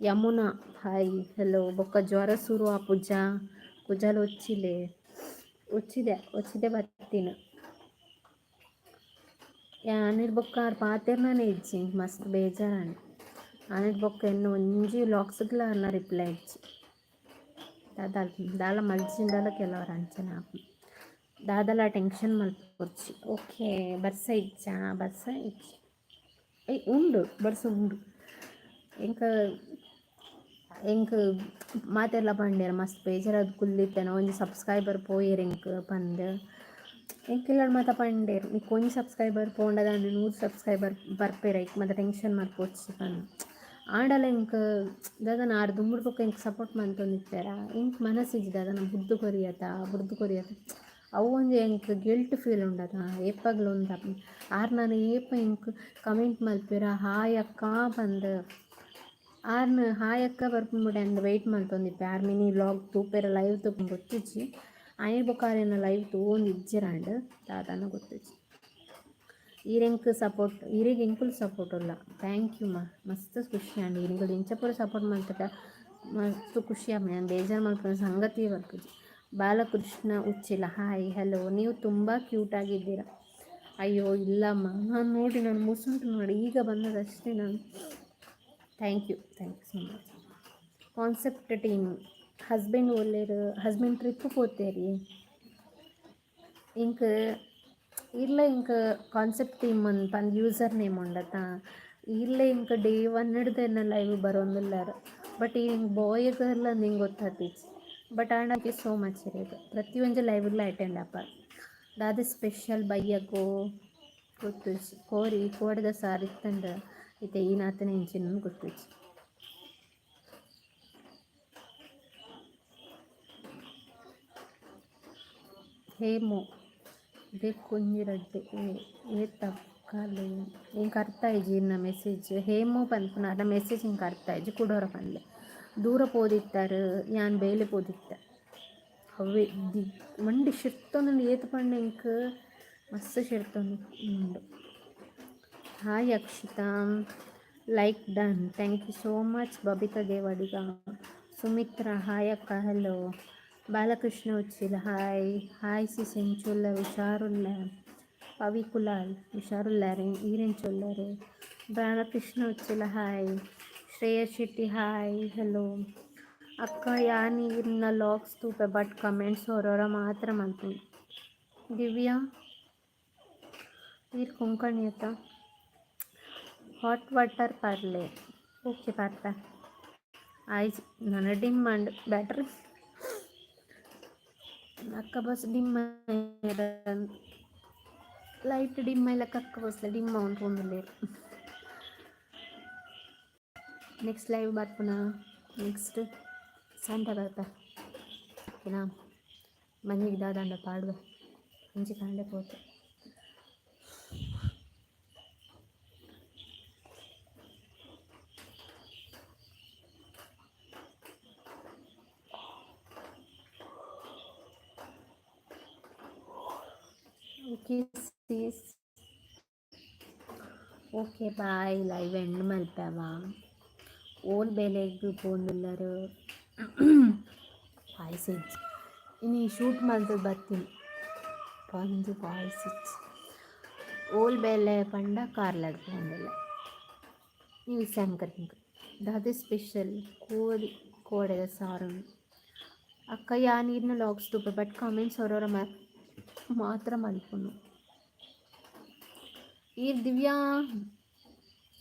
Yamuna, hi, hello. ಬೊಕ್ಕ ಜ್ವರ ಸುರು ಆಪುಜ? ಕುಜಲ್ ಒಚ್ಚಿಲೆ ಒಚ್ಚಿದೆ, ಒಚ್ಚಿದೆ ಬತ್ತಿನ. ಆನಿಡ್ ಬೊಕ್ಕ ಆರ್ ಪಾತೆರ್ನನೇ ಇಜ್ಜಿ. ಎಂಕ್ ಮಸ್ತ್ ಬೇಜಾರಾಂಡ್. ಆನಿಡ್ ಬೊಕ್ಕ ಎನ್ನ ಒಂಜಿ ವ್ಲಾಗ್ಸ್ಗ್ಲ ಆರ್ನ ರಿಪ್ಲೈ ಇಜ್ಜಿ. ದಾದ ದಾಲ ಮಲ್ಜಿಂಡಲ ಕೆಲವರ ಅಂಚನೆ ಆಪುಂಡು. ದಾದಲ ಟೆನ್ಷನ್ ಮಲ್ಪೊರ್ಚಿ. ಓಕೆ. ಬರ್ಸ ಇಜ್ಜಾ? ಬರ್ಸ ಇಜ್ಜಿ. ಏಯ್ ಉಂಡು, ಬರ್ಸ ಉಂಡು. ಎಂಕ್ ಎಂಕ್ ಮಾತೆರ್ಲ ಪಂಡೇರ್ ಮಸ್ತ್ ಬೇಜಾರಾದ್ ಕುಲ್ದಿತ್ತೆನ, ಒಂಜಿ ಸಬ್ಸ್ಕ್ರೈಬರ್ ಪೋಯೆರ್ ಎಂಕ್ ಪಂದ್. ಎಂಕ್ ಇಲ್ಲಡ್ ಮಾತ ಪಂಡೇರ್, ನಿಕ್ಕ್ ಒಂಜಿ ಸಬ್ಸ್ಕ್ರೈಬರ್ ಪೋಂಡ ದಾನೆ 100 ಸಬ್ಸ್ಕ್ರೈಬರ್ ಬರ್ಪೆರ್, ಐಕ್ ಮಾತ ಟೆನ್ಷನ್ ಮಲ್ಪೊಡ್ಚಿ ಪಂದ್. ಆಂಡಲ ಎಂಕ್ ದಾದನ ಆರ್ ದುಂಬುಡು ಬೊಕ್ಕ ಎಂಕ್ ಸಪೋರ್ಟ್ ಮಂತೊಂದಿತ್ತೆರ, ಎಂಕ್ ಮನಸ್ಸಿಜ್ಜಿ ದಾದನ ಬುಡ್ದು ಕೊರಿಯತ ಬುಡ್ದು ಕೊರಿಯತ. ಅವು ಒಂಜಿ ಎಂಕ್ ಗಿಲ್ಟ್ ಫೀಲ್ ಉಂಡತ ಏಪಗ್ಲ ಉಂದ. ಆರ್ ನಾನು ಏಪ ಎಂಕ್ ಕಮೆಂಟ್ ಮಲ್ಪೆರ ಹಾಯ್ ಅಕ್ಕ ಪಂದ್. ಆರ್ನ ಹಾಯ್ ಅಕ್ಕ ಬರ್ಪುಂಡು ಅಂದ್ ವೆಯ್ಟ್ ಮಲ್ತೊಂದಿಪ್ಪೆ. ಆರ್ ಮಿನಿ ವ್ಲಾಗ್ ತೂಪೆರ ಲೈವ್ ತೂಪುನ ಗೊತ್ತಿಜ್ಜಿ. ಆಯೆ ಬೊಕ್ಕ ಆರೆನ ಲೈವ್ ತೂವೊಂದು ಇಜ್ಜೆರಾಂಡ್ ದಾದನ ಗೊತ್ತಿಜ್ಜಿ. ಈರೆಂಕ್ ಸಪೋರ್ಟ್, ಈರೆಗ್ ಎಂಕುಲು ಸಪೋರ್ಟ್ ಉಲ್ಲ. Thank you ಮಾ, ಮಸ್ತ್ ಖುಷಿ ಆಂಡ್. ಈರೆಗ್ ಇಂಚ ಪೂರ ಸಪೋರ್ಟ್ ಮಲ್ತುಂಡ ಮಸ್ತ್ ಖುಷಿ ಆಪುಂಡು. ಯಾನ್ ಬೇಜಾರು ಮಲ್ಪುನ ಸಂಗತಿ ಬರ್ಪುಜಿ. Balakrishna Uchila hi hello. ನೀವು ತುಂಬ ಕ್ಯೂಟ್ ಆಗಿದ್ದೀರಾ. ಅಯ್ಯೋ ಇಲ್ಲಮ್ಮ, ನಾನು ನೋಡಿ ನಾನು ಮುಸುಂಟು ನೋಡಿ ಈಗ ಬಂದದಷ್ಟೇ ನಾನು. Thank you, thank you so much. Concept team husband ಒಲ್ಲೆರ್? Husband trip ಪೋತೇರಿ. ಇಂಕ್ ಇರ್ಲ ಇಂಕ್ ಕಾನ್ಸೆಪ್ಟ್ ಟೀಮ್ ಪಂದ್ ಯೂಸರ್ ನೇಮ್ ಉಂಡತ. ಇರ್ಲ ಇಂಕ್ ಡೇ ಒನ್ ಹಿಡ್ದು ಎನ್ನ ಲೈವ್ ಬರೋಂದುಲ್ಲಾರ. ಬಟ್ ಈ ಬಾಯ್ ಗರ್ಲ್ ಅಂದ್ ಹಿಂಗೆ ಗೊತ್ತಾತಿಜಿ. ಬಟ್ ಆಂಡ ಸೋ ಮಚ್ ಇರೇಗ್ ಪ್ರತಿಯೊಂಜಿ ಲೈವ್ಗ್ಲ ಅಟೆಂಡ್ ಆಪ. ದಾದ ಸ್ಪೆಷಲ್ ಬಯ್ಯಗೋ? ಗೊತ್ತುಜಿ. ಕೋರಿ ಕೋಡೆದ ಸಾರು ಇತ್ತಂಡ ಇತ್ತೆ ಈನಾತನೆ ಇಂಚಿನ ಗೊತ್ತುಜಿ. ಹೇಮು ದೆಕ್ಕೊಂಜಿ ರಡ್ಡ್ ಏತಕ್ಕಲೆ ಎಂಕ್ ಅರ್ಥ ಆಯಿಜಿ ಇರ್ನ ಮೆಸೇಜ್. ಹೇಮು ಪನ್ಪುನ ಅರ್ನ ಮೆಸೇಜ್ ಎಂಕ್ ಅರ್ಥ ಆಯಿಜಿ, ಕುಡೊರ ಪನ್ಲೆ. ದೂರ ಪೋದಿತ್ತಾರೆ, ಯಾನ್ ಬೇಲೆ ಪೋದಿತ್ತೆ. ಅವ್ವೆ the ಮಂಡಿ ಶಿರ್ತೊಂದುಂಡು ಏತ್ ಪಂಡ ಎಂಕ್ ಮಸ್ತ್ ಶಿರ್ತೊಂದು ಉಂಡು. Hi Akshita, like done, thank you so much. Babita Devadiga, Sumitra hi ಅಕ್ಕ, hello. Balakrishna Uchila hi. Hi sis, ಎಂಚುಲ್ಲ? ಹುಷಾರುಲ್ಲ. ಪವಿ ಕುಲಾಲ್ ಹುಷಾರುಲ್ಲಾರೆ, ಈರೆಂಚುಲ್ಲಾರೆ? Balakrishna Uchila hi. Shreyas Shetty hi hello. ಅಕ್ಕ ಯಾನ್ ಈರ್ನ ವ್ಲಾಗ್ಸ್ ತೂಪೆ, ಬಟ್ ಕಮೆಂಟ್ಸ್ ಹೊರೊರ ಮಾತ್ರ ಮಲ್ಪುನು. ದಿವ್ಯಾ ಈರ್ ಕೊಂಕಣಿ ಅತ್ತ? ಹಾಟ್ ವಾಟರ್ ಪರ್ಲೆ. ಓಕೆ ಪರ್ಪೆ. ಆಯ್ತು, ನನ ಡಿಮ್ ಆಂಡ್ ಬ್ಯಾಟ್ರಿ. ಅಕ್ಕ bus dim, light dim ಆಯ್ಲಕ್ಕ ಅಕ್ಕ ಬಸ್ ಡಿಮ್ ಆವೊಂದು. ನೆಕ್ಸ್ಟ್ ಲೈವ್ ಬರ್ಪುನ? ನೆಕ್ಸ್ಟ್ ಸಂಡೆ ಬರ್ಪೆ, ಓಕೆನಾ? ಮಂಜಿಗೆ ದಾದಾಂಡ ಪಾಡುವೆ, ಒಂಜಿ ಕಾಂಡೆ ಪೋತೆ. Okay sis, okay bye. Live end ಮಲ್ಪವ. ಓಲ್ ಬೇಲೆಗ್ ಪೋಂದುಲ್ಲರ್? ವಾಯ್ಸ್ ಇಜ್ಜಿ. ಇನಿ ಶೂಟ್ ಮಲ್ತುದು ಬತ್ತಿನಿ ಪಂದ್ ವಾಯ್ಸ್ ಇಜ್ಜಿ. ಓಲ್ ಬೇಲೆ ಪಂಡ ಕಾರ್ಲಡ್ ಪೋಂದುಲ್ಲೆ. News anchoring. ದಾದ ಸ್ಪೆಷಲ್? ಕೋರಿ ಕೋಡೆದ ಸಾರು. ಅಕ್ಕ ಯಾನ್ ಈರ್ನ ವ್ಲಾಗ್ಸ್ ತೂಪೆ, ಬಟ್ ಕಮೆಂಟ್ಸ್ ಹೊರೊರ ಮಾತ್ರ ಮಲ್ಪುನು. ಈರ್ ದಿವ್ಯಾ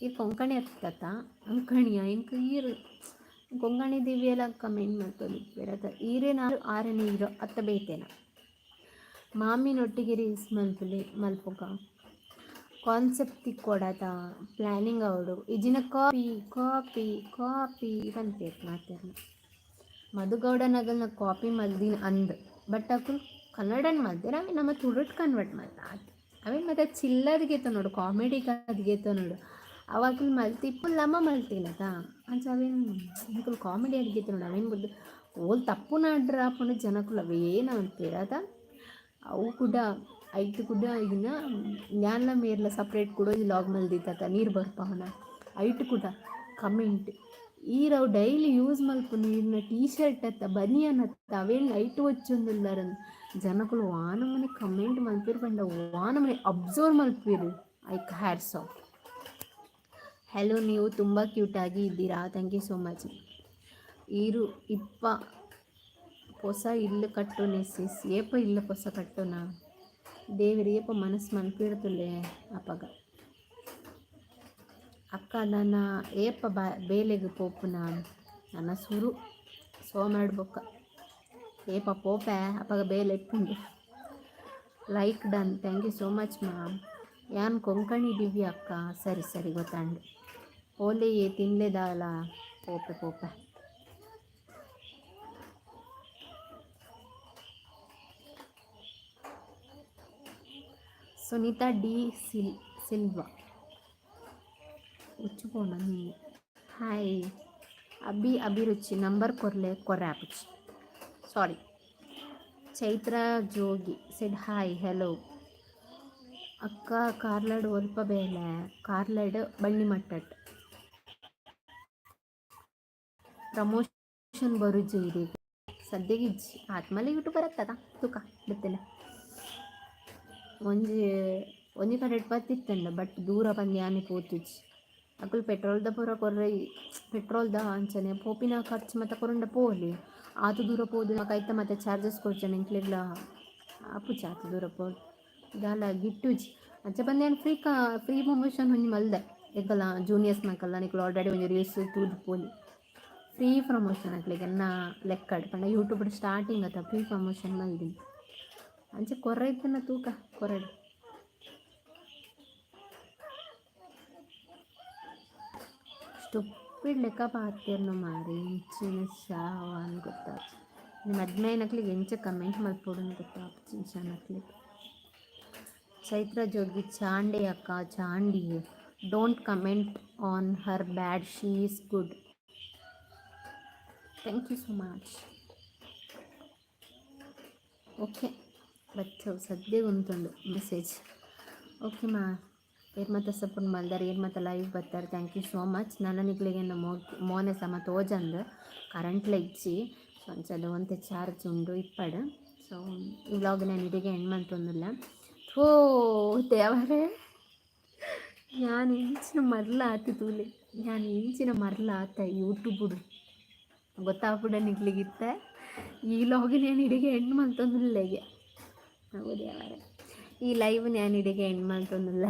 ಈರ್ ಕೊಂಕಣಿ ಅತ್ತತ? ಅಂಕಣಿಯ ಎಂಕ್ ಈರ್ ಕೊಂಕಣಿ ದಿವ್ಯಲ ಕಮೆಂಟ್ ಮಲ್ತೊಂದಿಪ್ಪೆರ್ ಅತ? ಈರೇನ ಆರೆನ ಈರೋ ಅತ್ತ ಬೇತೆನ? ಮಾಮಿನೊಟ್ಟಿಗೆ ರೀಲ್ಸ್ ಮಲ್ಪುಲೆ, ಮಲ್ಪುಗ. ಕಾನ್ಸೆಪ್ಟ್ ತಿಕ್ಕೊಡತ, ಪ್ಲ್ಯಾನಿಂಗ್ ಆವೊಡು. ಇಜಿನ ಕಾಪಿ ಕಾಪಿ ಕಾಪಿ ಪನ್ಪೆರ್ ಮಾತೆರ್ಲ. ಮಧುಗೌಡನಗಲ್ನ ಕಾಪಿ ಮಲ್ದಿನ ಅಂದ್, ಬಟ್ ಅಕುಲು ಕನ್ನಡನ್ ಮಲ್ದೆರ್, ಅವೆ ನಮ್ಮ ತುಳುಟ್ ಕನ್ವರ್ಟ್ ಮಲ್ತ ಆತ್. ಅವೇನು ಮತ್ತೆ ಚಿಲ್ಲದ್ ನೋಡು, ಕಾಮಿಡಿಗೆ ಅದ್ಗೆತ ನೋಡು. ಅವಾಗಲು ಮಲ್ತಿಪ್ಪು ನಮ ಮಲ್ತಿನತ. ಅಂಚ ಅವೇನು ನಿಕುಲು ಕಾಮಿಡಿ ಅದ್ಗೆತ ನೋಡು. ಅವೇನು ಬುದ್ದು ಓಲ್ ತಪ್ಪು ನಾಡ್ರ ಪಂಡ ಜನಕುಲು ಅವೇನ ಅನ್ಪೆರ್ ಅತ. ಅವು ಕೂಡ ಐಟ್ ಕೂಡ ಇನ್ನ ಯಾನ್ಲ ಮೇರ್ಲ ಸಪ್ರೇಟ್ ಕೂಡ ವ್ಲಾಗ್ ಮಲ್ದಿತ್ತ ನೀರು ಬರ್ಪಾವನ. ಐಟ್ ಕೂಡ ಕಮೆಂಟ್ ಈರ್ ಅವು ಡೈಲಿ ಯೂಸ್ ಮಲ್ಪುನ ಈರ್ನ ಟೀ ಶರ್ಟ್ ಅತ್ತ ಬನಿಯನ್ ಅತ್ತ ಅವೇನು ಐಟ್ ಒಚ್ಚೊಂದುಲ್ಲರಂದ್ ಜನಕುಲು ವಾನಮನೆ ಕಮೆಂಟ್ ಮಲ್ಪೆರ್ ಪಂಡ ವಾನಮನೆ ಅಬ್ಸರ್ವ್ ಮಲ್ಪೆರ್. ಐಕ್ ಹ್ಯಾಟ್ಸ್ ಆಫ್. ಹಲೋ, ನೀವು ತುಂಬ ಕ್ಯೂಟಾಗಿ ಇದ್ದೀರಾ. Thank you so much. ಈರು ಇಪ್ಪ ಪೊಸ ಇಲ್ಲು ಕಟ್ಟುನೆ ಸಿಸ್. ಏಪ ಇಲ್ಲು ಪೊಸ ಕಟ್ಟುನ? ದೇವೆರ್ ಏಪ ಮನಸ್ಸು ಮನ್ಪಿಡ್ತುಲ್ಲೆ ಅಪಗ. ಅಕ್ಕ ನನ ಏಪ ಬಾ ಬೇಲೆಗ್ ಪೋಪುನ? ನನ ಸುರು ಸೋಮಾಡ್ ಬೊಕ್ಕ. ಏಪ ಪೋಪೆ ಅಪಗ ಬೇಲೆ ಇಪ್ಪುಂಡು. Like done, thank you so much ಮಾ. ಯಾನ್ ಕೊಂಕಣಿ ದಿವ್ಯ ಅಕ್ಕ. ಸರಿ ಸರಿ, ಗೊತ್ತಾಂಡ್. ಓಲೆ ತಿನ್ಲೆ ದಾಲ? ಪೋಪೆ ಪೋಪೆ. ಸುನೀತಾ ಡಿ ಸಿಲ್ವಾ, ಉಚ್ಚುಪೋಣ ನೀನು. ಹಾಯ್ ಅಭಿ, ಅಭಿರುಚಿ, ನಂಬರ್ ಕೊರ್ಲೆ, ಕೊರ್ರೆ ಆಪುಜಿ, ಸಾರಿ. ಚೈತ್ರ ಜೋಗಿ ಸೆಡ್ ಹಾಯ್, ಹೆಲೋ. ಅಕ್ಕ, ಕಾರ್ಲಡ್ ಒಲ್ಪ ಬೇಲೆ? ಕಾರ್ಲಡ್ ಬನ್ನಿಮಟ್ಟಟ್. ಪ್ರಮೋಷನ್ ಬರುಜಿ ಇಡೀ ಸದ್ಯಗೆ ಇಜ್ಜಿ. ಆತ್ಮಲೆ ಯೂಟ್ಯೂಬರ್ ಬರತ್ತದ, ತೂಕ ಬಿತ್ತಿಲ್ಲ. ಒಂಜಿ ಒಂಜಿ ಕಡೆಟ್ ಬತ್ತಿತ್ತಂಡ, ಬಟ್ ದೂರ ಬಂದು ಯಾನೆ ಪೋತುಜಿ. ಅಕುಲು ಪೆಟ್ರೋಲ್ದ ಪೂರ ಕೊರ್ರೆ, ಪೆಟ್ರೋಲ್ದ ಅಂಚನೆ ಪೋಪಿನ ಖರ್ಚು ಮತ್ತೆ ಕೊರಂಡ ಪೋಲಿ. ಆತು ದೂರ ಪೋದು ಐತ ಮತ್ತೆ ಚಾರ್ಜಸ್ ಕೊರ್ಚನೆ. ಎಂಕ್ಲೆಗ್ಲ ಆಪುಜಿ ಆತು ದೂರ ಪೋದು. ದಾಲ ಗಿಟ್ಟುಜಿ. ಅಂಚ ಬಂದು ಏನು ಫ್ರೀ ಪ್ರಮೋಷನ್ ಒಂಜಿ ಮಲ್ದೆ ಎಂಕಲ್ಲ ಜೂನಿಯರ್ಸ್ ಮಕ್ಕಲ್ಲ. ನಿಕುಲು ಆಲ್ರೆಡಿ ಒಂಜಿ ರೀಲ್ಸ್ ತೂದು ಪೋಲಿ. ಫ್ರೀ ಪ್ರಮೋಷನ್ ಅಕ್ಲೆಗ್ ಎನ್ನ ಲೆಕ್ಕಡ್ ಪಂಡ ಯೂಟ್ಯೂಬ್ ಸ್ಟಾರ್ಟಿಂಗ್ ಅತ್ತ, ಫ್ರೀ ಪ್ರಮೋಷನ್ ಮಲ್ದಿನಿ. ಅಂಚ ಕೊರ್ರೆ ಇತ್ತನ, ತೂಕ ಕೊರಡು. ಸ್ಟುಪಿಡ್ ಲೆಕ್ಕ ಪಾತೆರ್ನ ಮಾರಿ, ಇಂಚಿನ ಶಾವ ಅಂತ ಗೊತ್ತಾಗ್ತದೆ. ನಿಮ್ಮ ಮದ್ಮೆನಕ್ಲಿಗೆ ಎಂಚ ಕಮೆಂಟ್ ಮಲ್ಪೊಡು ಅಂತ ಗೊತ್ತಾಗ್ತದೆ ಇಂಚನಕ್ಲಿಗೆ. ಚೈತ್ರ ಜೋಗಿ, ಚಾಂಡಿ ಅಕ್ಕ Chandy. Don't comment on her bad, she is good. Thank you so much. Okay, but ಸದ್ಯ ಉಂಟುಂಡು ಮೆಸೇಜ್. ಓಕೆ ಮಾ, ಏರ್ ಮತ್ತೆ ಸಪೋರ್ಟ್ ಮಲ್ದಾರ್, ಏರ್ ಮತ್ತೆ ಲೈವ್ ಬರ್ತಾರೆ, thank you so much. ನನ್ನ ನಿಕ್ಲೆಗೆ ಮೋನೆ ಸಮ ತೋಜಂದು, ಕರೆಂಟ್ಲ ಇಜ್ಜಿ. ಸೊ ಅಂಚದ ಒಂತೆ ಚಾರ್ಜ್ ಉಂಡು ಇಪ್ಪಡ್. ಸೊ ಈ ವ್ಲಾಗ್ ನಾನು ಇಡೆಗೆ ಎಂಡ್ ಮಂತೊಂದುಲ್ಲ. ಥೋ ದೇವರೇ, ಯಾನ್ ಇಂಚಿನ ಮರ್ಲ ಆತು ತೂಲೆ. ಯಾನ್ ಇಂಚಿನ ಮರ್ಲ ಆತ ಯೂಟ್ಯೂಬುಡು ಗೊತ್ತಾಪುಡ ನಿಕ್ಲೆಗಿತ್ತ. ಈ ವ್ಲಾಗ್ ನಾನು ಇಡೆಗೆ ಎಂಡ್ ಮಂತೊಂದುಲ್ಲೆಗೆ. ಹೌದು, ಈ ಲೈವ್ ನಾನು ಇಡೆಗೆ and ಮಂತೊಂದುಲ್ಲ.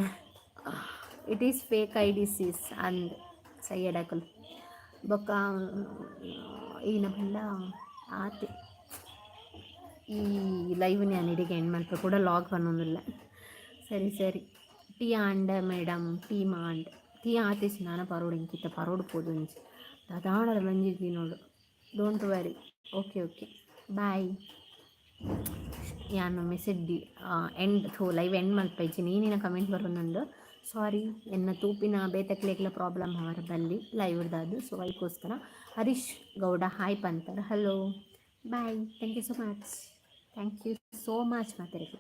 It is fake ID sis ಅಂದ್ ಸೈಯಡಕಲ್. ಬೊಕ್ಕ ಈನ ಪಂಡ ಆತೆ. ಈ ಲೈವ್ ನಾನು ಇಡೆಗೆ ಎಂಡ್ ಮಲ್ಪ ಕೂಡ ಲಾಗ್ ಪನ್ನೊಂದುಲ್ಲ. ಸರಿ ಸರಿ. ಟೀ ಆಂಡ ಮೇಡಮ್? ಟೀ ಮಾಂಡ್, ಟೀ ಆತಿಸ್. ನಾನ ಪರೋಡು ಇಂಕಿತ್ತ ಪರೋಡು ಪೋದು ಒಂಜಿ ದಾದಾಣದ ಮಂಜಿ ನೋಡು. Don't worry. Okay okay, bye. ಯಾನು ಮೆಸೇಜ್ ಡಿ ಎಂಡ್ ಥೋ ಲೈವ್ ಎಂಡ್ ಮಲ್ಪೈಜಿ. ನೀನಿನ ಕಮೆಂಟ್ ಬರೋನಂದು, ಸಾರಿ. ಎನ್ನ ತೂಪಿನ ಬೇತಕ್ಲೆಗ್ಲ ಪ್ರಾಬ್ಲಮ್ ಅವರ ಬಲ್ಲಿ ಲೈವ್ ಇಡ್ದಾದು. ಸೊ ಅದಕ್ಕೋಸ್ಕರ. ಹರೀಶ್ ಗೌಡ ಹಾಯ್ ಪಂತಾರೆ. Hello, bye, thank you so much, thank you so much. ಮಾತಾಡಿಲ್ಲ.